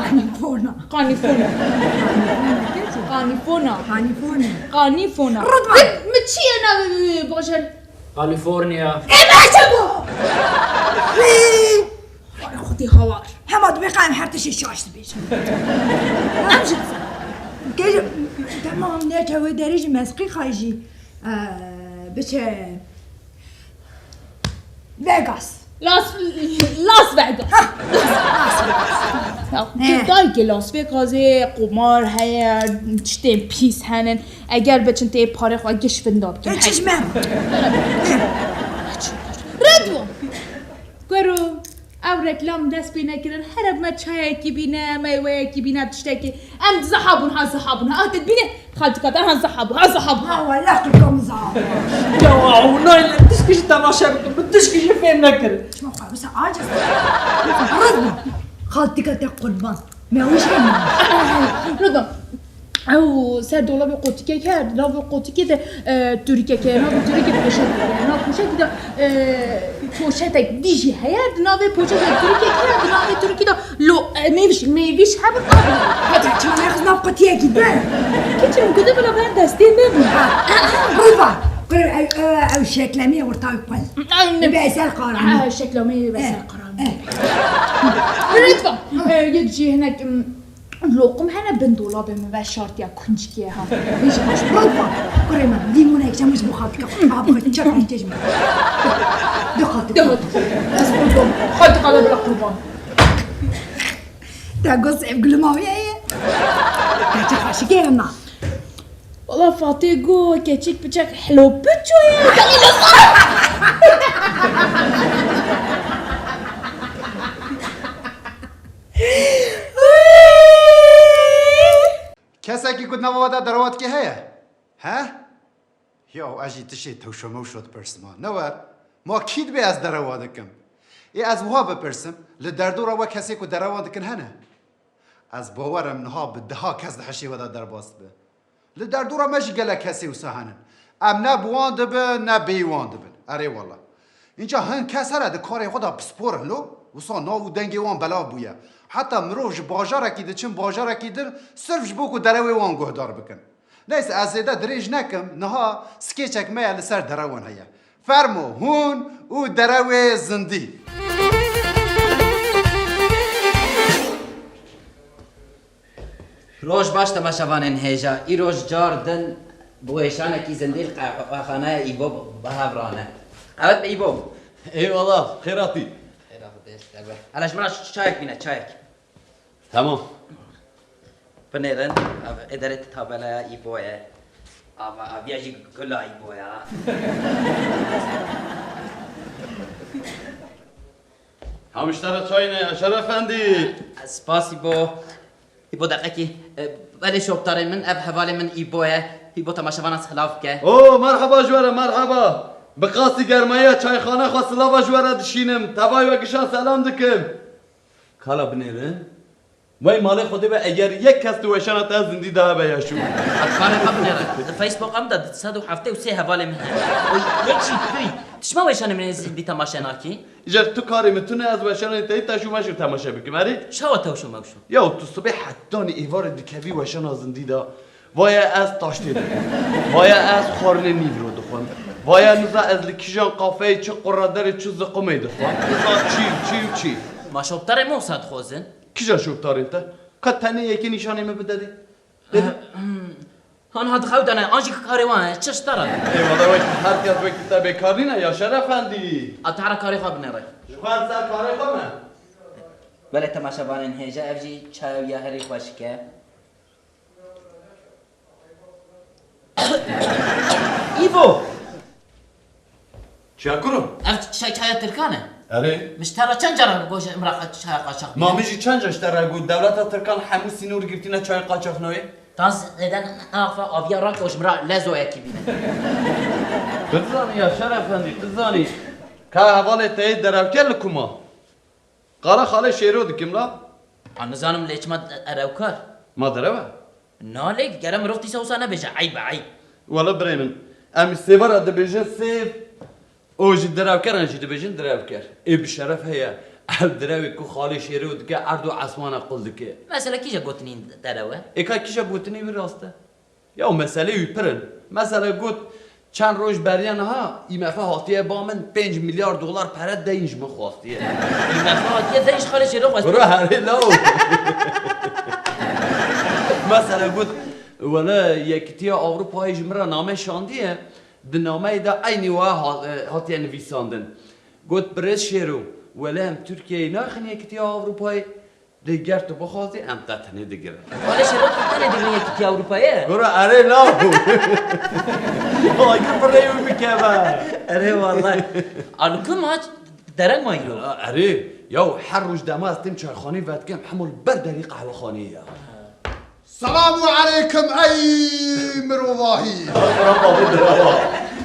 Qanîfona. Qanîfona. Qanîfona. Qanîfona. Qanîfona. Ridvan. Min, min çi ye navê wî bajar? California. E, baş e bu. Vay, Xwedê hawar. Hema dibê qay em her tiştê şaş dibêjin. Em jî dizanin. Gel, tamam, neke wê derê jî Mesqîkayê jî, e, biçe Vegas. Las, Las Vegas. Ha, Las Vegas. Ya, He. Dayikê Las Vegasê qumar heye, tiştên pîs henin. Eger biçin tê parê xwe giş vinda bikin. E, çi ji me? Red bû. Goro, ew reklam dest pê nekirin. Here me çayekî bîne, meyweyekî bîne, tiştekî. Em ziha bûn ha, ziha bûn ha. Te dibîne, xaltika te ha ziha bû, ha ziha bû. Ha, wele qirka min ziha bû. Ya, wow, nayê, tişkî jî temaşe bikim, min tişkî jî fêm nekir. Çima xwe wisa aciz? Red bû. Xaltika te qurban. Me wî şey mi? Red bû. Ew ser dolabê qotikek her, di nav qotikê de, e, turîkek heye, navê turîkê poşet heye. Nav poşetî de, e, poşetek dî jî heye, di navê poşetê turîkek heye, di navê turîkî de lo, e, mêviş, mêviş hebin, abi. Hadi, çima nexist nav qutiyekî de? Keçim, gude bila ber destê me bû. Ha, ha, ha, Ridvan. Kure, ew, ew, ew şeklemî ortağı pal. Ay, ne? Veysel Karan. Ha, şeklemî Veysel Karan. Eh. Ridvan. E, yek jî hinek, m, Loqim hene bin dolabê min veşartiye, kuncikê ha. Vê jî baş. Ridvan, kurê min, lîmonek çe min ji bo xaltika xwe. Aha, bixwe, çek min têj min. De xaltika. De xaltika. Ez qurban. Xaltika de bila qurban. Te got sevgili maviye ye. Te çi xweşik ye na. Wala Fatê got keçik piçek helo piço ye. Gelî li ser. Kesekî ku di nava we de derewa dike heye? He? Yaw, ez jî tiştê tewşo mewşo dipirsim ha. Ne wer? Ma kî dibê ez derewa dikim? Ê ez wiha bipirsim, li derdora we kesê ku derewa dikin hene? Ez bawer im niha bi deha kes di hişê we de derbas dibe. Li derdora me jî gelek kesê wisa henin. Em ne bi wan dibin, ne bêyî wan dibin. Erê wele. Înca hin kes here di karê xwe de pispor in lo, wisa nav û dengê wan belav bûye. Heta mirov ji bajarekî diçin bajarekî din, sirf ji bo ku derewê wan guhdar bikin. Neyse, ez zêde dirêj nekim, niha skêçek me ye li ser derewan heye. Fermo hûn û derewê zindî. Roj baş temaşevanên hêja. Îroj car din bi wêşanekî zindî li qehwexaneya Îbo bi hev rane. Qewet be Îbo. Eyvallah, xêr hatî. Xêra Xwedê ji te be. Hele ji min re çayek bîne, çayek. Tamam. Binêrin, ev êderê tabelaya Îbo ye. Ava, aviya jî gula Îbo ya. Hamiştara çayne ya Şeref Efendî. Spas Îbo. Îbo deqekî. E, belê şoptarê min, ev hevalê min Îbo ye. Îbo temaşevana silav bike. Oo, merheba ji we re, merheba. Bi qasî germayiya çayxane xwe silava ji we re dişînim. Tevayê we gişan selam dikim. Kala binêrin. Wey malê Xwedê be, eger yek kes di weşana te zindî de hebe ya şû. Karê xwe binêre. Di Facebooka min de du sed û heftê û sê hevalê min hene. Oy, yek jî tu yî. Tu çima weşanê min ê zindî temaşe nakî? Îcar tu karê min tune, ez weşanê te yî teşû meşû temaşe bikim, erê? Çawa tewşo mewşo? Ya tu sibê hetanî êvarê dikevî weşana zindî de. Vaya ez taştê dixwim. Vaya ez xwarinê nîvro dixwim. Vaya niza ez li kîjan qafeyê çi qurederê çi ziqumê dixwim. Niza çî û çî û çî. Ma şoptarê me wisa dixwazin? Kîja şoptarên te? Qet tenê yekê nîşanê min bide dê. Dê. Hanha dixewdane, an jî karê wan e, çi ji te re? Ê wele wekî her kes wekî te bêkar nîne ya Şeref Efendî. A tu here karê xwe binêre. Ji xwe em ser karê xwe me. Belê temaşevanên hêja, ev jî çayo ya herî xweşik e. Îbo! Çiya kuro? Ev çay, çaya Tirkan e. Erê. Min ji te re çend cara goş, min re çaya qaçax bîne. Ma min jî çend cara ji te re got, dewleta Tirkan hemû sînor girtîne, çayê qaçax nayê. Tan zêde naxwe aviya rake û ji min re lezoyekî bîne. Tu dizanî ya Şeref Efendî, tu dizanî. Ka hevalê te yê derewker li ku ma? Qala xalê Şêro dikim la. A nizanim lê çima derewkar? Ma derew e? Na lê gere mirov dîsa wisa nebêje, eyb e, eyb. Wele birê min, em sêvara dibêjin sêv, û ji derewkeran jî dibêjin derewker. Ê bi şeref heye, ev derewê ku xalê Şêro dike erd û esmana qul dike. Mesela kîja gotinî derew e? Ê ka kîja gotinî wî rast e? Ya meselê wî pir in. Mesela got, çend roj beriya niha, I M F hatiye ba min pênc milyar dolar pere deyn ji min xwastiye. I M F hatiye deyn ji xalê Şêro xwest. Bro, herê law. Mesela got, wele Yekîtiya Ewropayê ji min re name şandiye, di nameyê de eynî wiha ha-, e, hatiye nivîsandin. Got, birêz Şêro, wele em Tirkiyeyê naxin Yekîtiya Ewropayê, Lê ger tu bixwazî, em te tenê digirin. Wele Şêro, tu tenê digrin Yekîtiya Ewropayê? Gora erê law. Agir bi rê wî bikeve. Erê wellay. A li ku ma dereng ma îro? Erê, yaw her roj dema ez têm çayxaneyê vedikim, hemû li ber derî qehwexaneyê ya. Selamu aleykum ey mirovahî.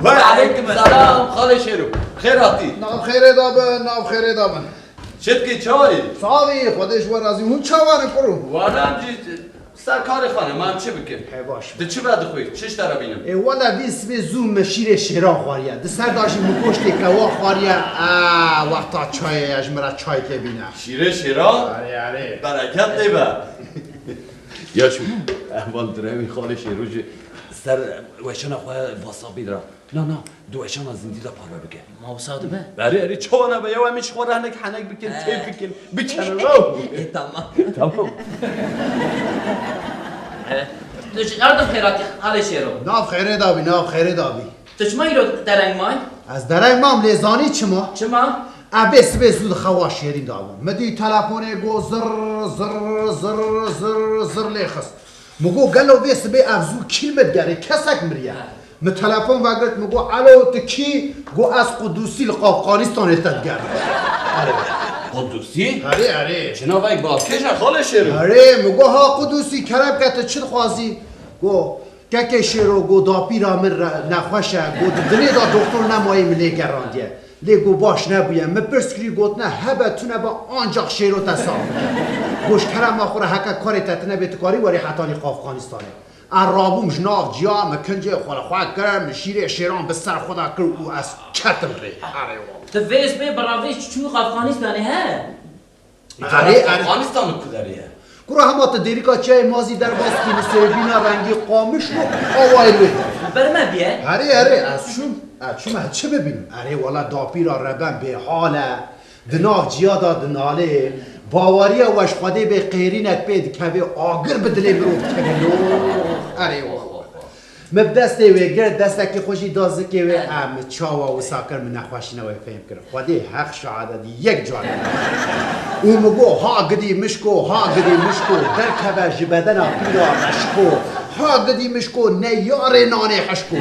Ve aleykum selam, xalê Şêro. Xêr hatî. Nav xêrê da be, nav xêrê da be. Çi dikî çayê? Savî, Xwedê ji we razî. Hûn çawa ne kuro? Wala em jî ser karê xwe ne, ma em çi bikin? He, baş. Tu çi vedixwî? Çi ji te re bînim? Ê, wele vî sibê zû me şîrê şêran xwariye. Di ser de jî min goştê kewa xwariye. A, wexta çayê ye, ji min re çaykê bîne. Şîrê şêran? Erê, erê. Bereket lê be. Ya şu, evan direwî xalê Şêro jî ser weşana xwe vasabî ra. Na, na, di weşana zindî de parve bike. Ma wisa dibe? Erê, erê, çawa nebe? Yew em ê ji xwe re hinek henek bikin, He. têp bikin, bikenin, no? Ê, tamam. Tamam. E, tu ji nerede xêratî xalê Şêro? Nav xêrê da bî, nav xêrê da bî. Tu çima îro dereng may? Ez dereng mam, lê zanî çima? Çima? Ez bê sibê zû di xewa şêrîn de bûm. Min dî telefonê got zirr, zirr, zirr, zirr, zirr lê xist. Min got, gelo vê sibê ev zû kî li min digerê? Kesek miriye. Min telefon vegirt, min got, elo, tu kî? Got, ez Qudusî li Afganistanê te digerim. Erê. Qudusî? Erê, erê. Çi navek balkêş e, xalê Şêro? Erê, min got, ha Qudusî, kerem ke, tu çi dixwazî? Got, kekê Şêro, got, dapîra min re nexweş e, got, di dinê de doktor nemayê, min lê gerandiye. Lê got, baş nebûye. Min pirs kirî, gotine, hebe tune be, ancax Şêro te sax bike. Got, ji kerema xwe re heke karê te tine bê, tu karî werî hetanî Afganistanê. Ez rabûm ji nav ciya, min kincê xwe li xwe kir, min şîrê şêran bi ser xwe de kir û ez ketim rê. Erê wala. Tu vê sibê bi ravêj çû Afganistanê, he? Erê, erê. Afganistan li ku derê ye? Kura hema tu dêrika çiyayê Mazî derbas kî, li sêrbîna rengî qamiş û awayê wê. Ber me bîye. Erê, erê, ez çûm, ez çûm, ez çi bibînim? Erê, wala dapîra reben bêhal e. Di nav ciya de dinalê, baweriya we ji Xwedê bê, qêrînek pê dikeve, agir bi dilê mirov dikeve. Yo, erê wala. Min bi destê wê girt, destekî xwe jî da zikê wê, em çawa wisa kir, min nexweşîna wê fêm kir. Xwedê heq şahid e, di yek carê. Û min got, ha gidî mişko, ha gidî mişko, derkeve ji bedena pîra reşko. Ha gidî mişko, ne yarê nanê hişko.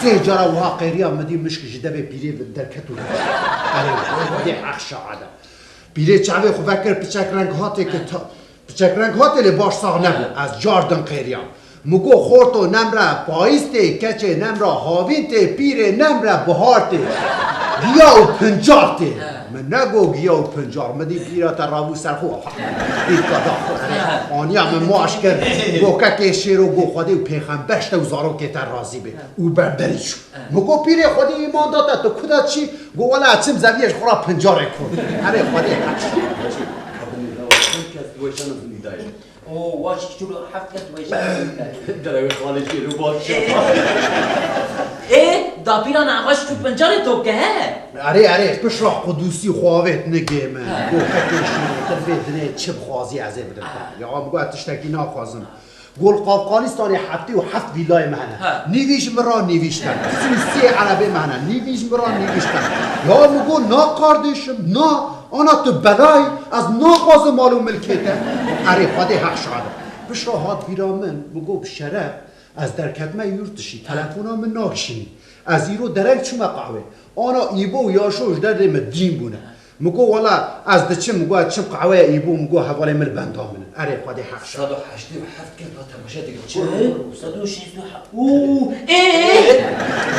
Sê cara wiha qêriya, min dî mişk ji devê pîrê derket û. Erê, Xwedê heq şahid e. Pîrê çavê xwe vekir, piçek reng hatê ki ta-, piçek reng hatê lê baş sax nebû. Ez cardin qêriyam. Min got, xorto nemre payîz tê, keçê nemre havîn tê, pîrê nemre bihar tê. Giya û pincar tê. Min negot giya û pincar. Min dî pîra te rabû ser xwe. Pîrka da xwe. Aniya min maş kir. Got, kekê Şêro, got, Xwedê û pêxember ji te û zarokê te razî bê. Û berberî çû. Min got, pîrê, Xwedê îman da te, tu ku de çî? Got, wela çim zeviyê ji xwe re pincarê ku. Erê, Xwedê heq şahid e. Çend kes weşana zindî dayê? O, waş çû heft kes weşana zindî dayê. Derewê xalê Şêro baş. Ê, ê, dapîra nexweş çû pincarê top ke, he? Erê, erê, pişra Qudusî xwe avêt nigê min. Got, kekê Şêro, tu vê dinê çi bixwazî ez ê bidim te. Ya, min got, tiştekî naxwazim. Got, li Afganistanê heftê û heft vîlayê me hene. Ha. Nîvî ji min re, nîvî ji te re. Sî û sê erebê me hene. Nîvî ji min re, nîvî ji te re. Ya min got, na kardeşim, na. Ana tu belayî, ez naxwazim mal û milkê te. Erê, Xwedê heq şahid e. Pişra hat bîra min, min got, bi şeref, ez derketime yurt dişî, telefona min nakişînî. Ez îro dereng çûme qehwê. Ana Îbo û Yaşo ji derdê min dîn bûne. Min got, wela ez diçim, min got, ez çim qehweya Îbo, min got, hevalê min li benda min in. Erê, Xwedê heq şahid. Sed û heştê û heft kes ba temaşe dikin. Çi? Sed û şêst û heft. Û, ê, ê.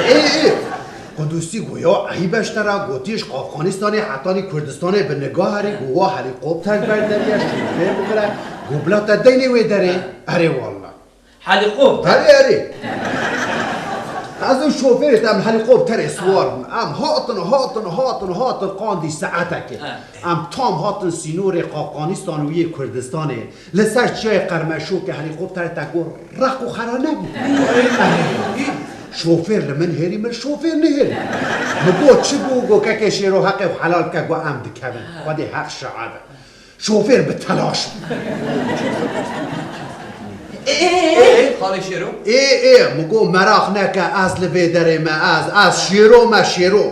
Ê, ê. Qudusî got, ya eyb e ji te re, gotiye ji Afganistanê hetanî Kurdistanê bi niga herî, got, wa helîkopter berderiye, şofêr bigire, got, bila te deynê wê derê. Erê wallah. Helîkopter. Erê, erê. Ez û şofêrê te em helîkopterê siwar bûn. Em hatin, hatin, hatin, hatin, qandî saetekê. Ha. Em tam hatin sînorê Afganistan û yê Kurdistanê. Li ser çiyayê Qermeşokê helîkopterê te got req û xera nebû. Şofêr li min hêrî, min şofêr nihêrî. Min got, çi bû? Got, kekê Şêro, heqê xwe helal bike, got, em dikevin. Xwedê heq şahid e. Şofêr bi telaş bû. Ê, ê, ê, ê. Ê, xalê Şêro? Ê, ê, min got, meraq neke, ez li vê derê me, ez, ez Şêro me, Şêro.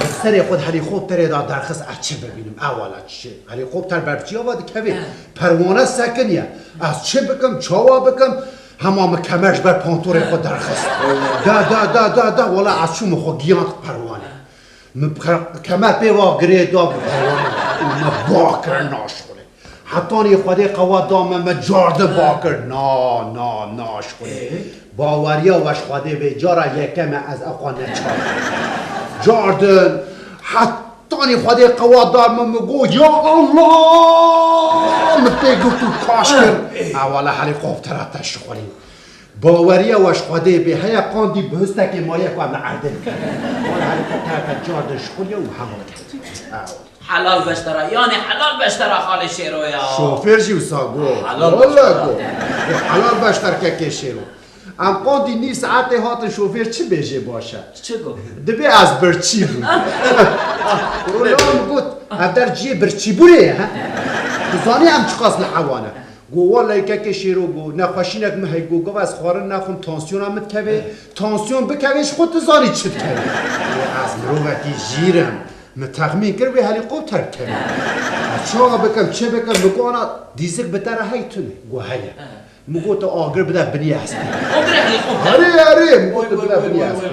Li serê xwe di helîkopterê de derxist, ez çi bibînim, ewala çi? Helîkopter ber bi çiya ve dikevê. Perwane sekiniye. Ez çi bikim, çawa bikim? Hema min kemer ji ber pantorê xwe derxist. Da, da, da, da, da, wela ez çûm, min xwe giyand perwanê. Min ke-, kemer pê va girê da bi perwanê û me ba kir naşxulê. Hetanî Xwedê qewet da me, me cardin ba kir. Na, na, naşxulê. Ee? Baweriya we ji Xwedê bê, cara yekem e ez ew xwe neçar. Cardin, hetanî Xwedê qewet da me, min got, ya Allah! Min pê girt û kaş kir. Ee? Ewala helîkoptera te şixulî. Baweriya we ji Xwedê bê, heya qandî bihustekê maye ku em li erdê bikin. Wala helîkoptera te cardin şixulî û hema ket. Ew. Helal beştera, yani helal beştera xalê Şêro ya. Şofêr jî wisa got. Helal wala beştera. Got. Got, helal beşter kekê Şêro. Em qandî nîv saetê hatin, şofêr çi bêjê baş e? Çi got? Dibê ez birçî bûm. Rolan got, ev der ciyê birçîbûnê ye, he? Tu zanî em çiqas li hewa ne? Got, wellahî kekê Şêro, got, nexweşînek min heye, got, gava ez xwarin naxwim, tansiyona min dikeve, tansiyon bikeve, ji xwe tu zanî çi dikeve. Got, ez mirovekî jîr im, Min texmîn kir wê helîkopter bikeve. Ez çawa bikim, çi bikim? Min got, ana dîzik bi te re hey tune. Got, heye. Min got, tu agir bide binî hestê. Agirê helîkopter. Erê, erê, min got, tu bide binî hestê.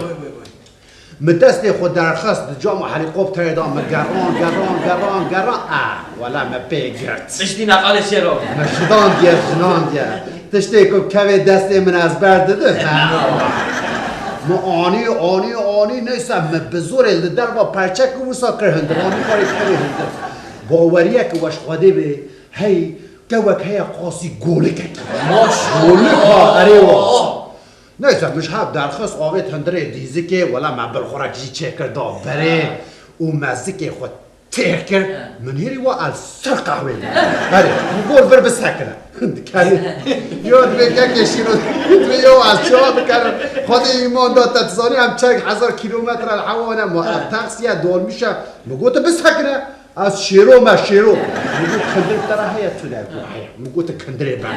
Min destê xwe derxist, di cama helîkopterê de min geran, geran, geran, geran. Ah, wela me pê girt. Piştî ne xalê şêro. Me jidandiye, jinandiye. Tiştê ku kevê destê min ez berdidim. Min anî, anî, anî, neyse min bi zorê li derva perçek û wisa kir hundir. Anî karê kevê hundir. Baweriyeke we ji Xwedê bê, hey, kewek heye qasî golikekî. Maşallah. Golik ha, erê wa. Neyse min ji hev derxist, avêt hundirê dîzikê, wela me bilxurek jî çêkir da berê û me zikê xwe têr kir, min hêrî wa ez ser qehwê bûm. Erê, min got vir bisekine. Dikerê. Yo divê kekê şîro, divê yo ez çawa bikerim? Xwedê îman da te, tu zanî em çend hezar kîlometre li hewa ne ma, ev taksiye, dolmîşe. Min got bisekine. Ez şêro me şêro. Min got kindir te re heye, tu de got heye. Min got kindirê ber.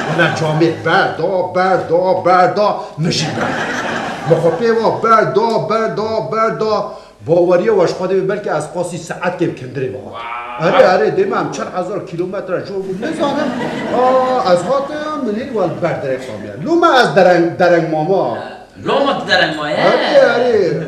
Wela camêr ber da, ber da, ber da, min jî ber. Min xwe pê va ber da, ber da, ber da. Baweriya we ji Xwedê be, belkî ez qasî saetkê bi kindirê ve hat. Erê, erê, dê me em çar hezar kîlometre jor bû, nizanim. A, ez hatim, min hîn wel ber derê qamiya. Loma ez dereng, dereng mama. Loma tu dereng maye? Erê, erê.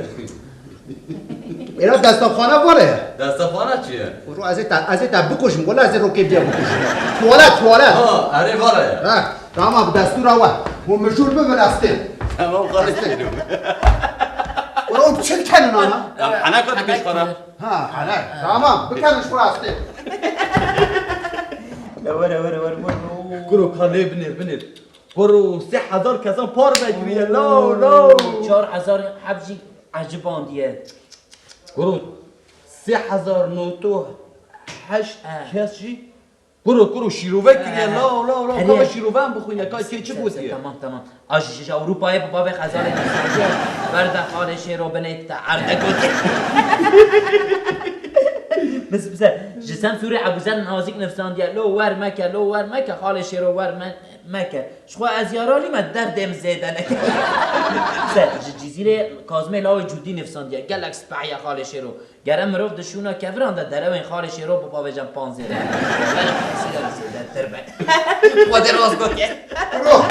Êra destaxane vare ye. Destaxane çi ye? Ro ez ê te, ez ê te bikujim, wela ez ê rokê biya bikujim. Tuwalet, tuwalet. Ha, erê vare ye. Ha, tamam, bi destûra we. Hûn mijûl bibin, ez têm. Tamam, xalê têm. Ora o çi dikenin ana? Em heneka dibêj xwe re. Ha, hene. Tamam, bikenin ji xwe re, ez têm. Le were, were, were, were. Kuro ka lê binêr, binêr. Kuro sê hezar kesan par vekiriye, law, law. Çar hezar heb jî ecibandiye. Kuro sê hezar noto heşt kes jî. Kuro, kuro şîrove kiriye, law, law, law. Ka me şîrove em bixwîne, ka kê çi gotiye? Tamam, tamam. A ji, ji Ewropayê bi bavê xezalê nivîsandiye. Berde xalê şêro binê te erde gotiye. Biz bize ji Semsûrê Ebûzer Nazîk nivîsandiye. Lo wer meke, lo wer meke, xalê şêro wer me-, meke. Ji xwe ez yaralî me derdê min zêde neke. Se, ji Cizîrê Kazmê Lawê Cûdî nivîsandiye. Gelek spehiye xalê şêro. Gere mirov di şûna keviran de derewên xalê şêro bibavêje panzêre. Bawerê xesîre zêdetir be. Xwedê rast gotiye. Bro,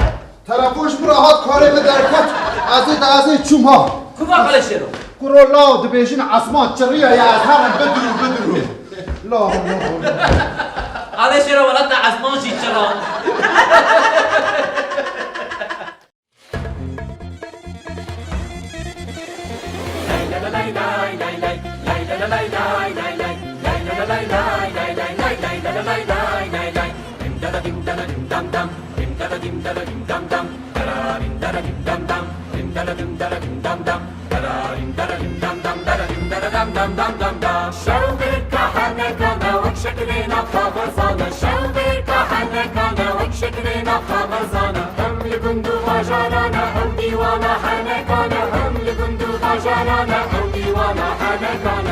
telefon ji min re hat, karê min derket. Ez ê de ez ê çûm ha. Kuva xalê şêro? Kuro law dibêjin esman çiriya ya, ez herim bidirû bidirû. Law, law, law. Xalê şêro welata esman jî çira. Şewbêrka henekane wek şekilê nav xavizane, şewbêrka henekane wek şekilê nav xavizane. Hem li gund û bajarane ew dîwana henekane, hem li gund û bajarane ew dîwana henekane.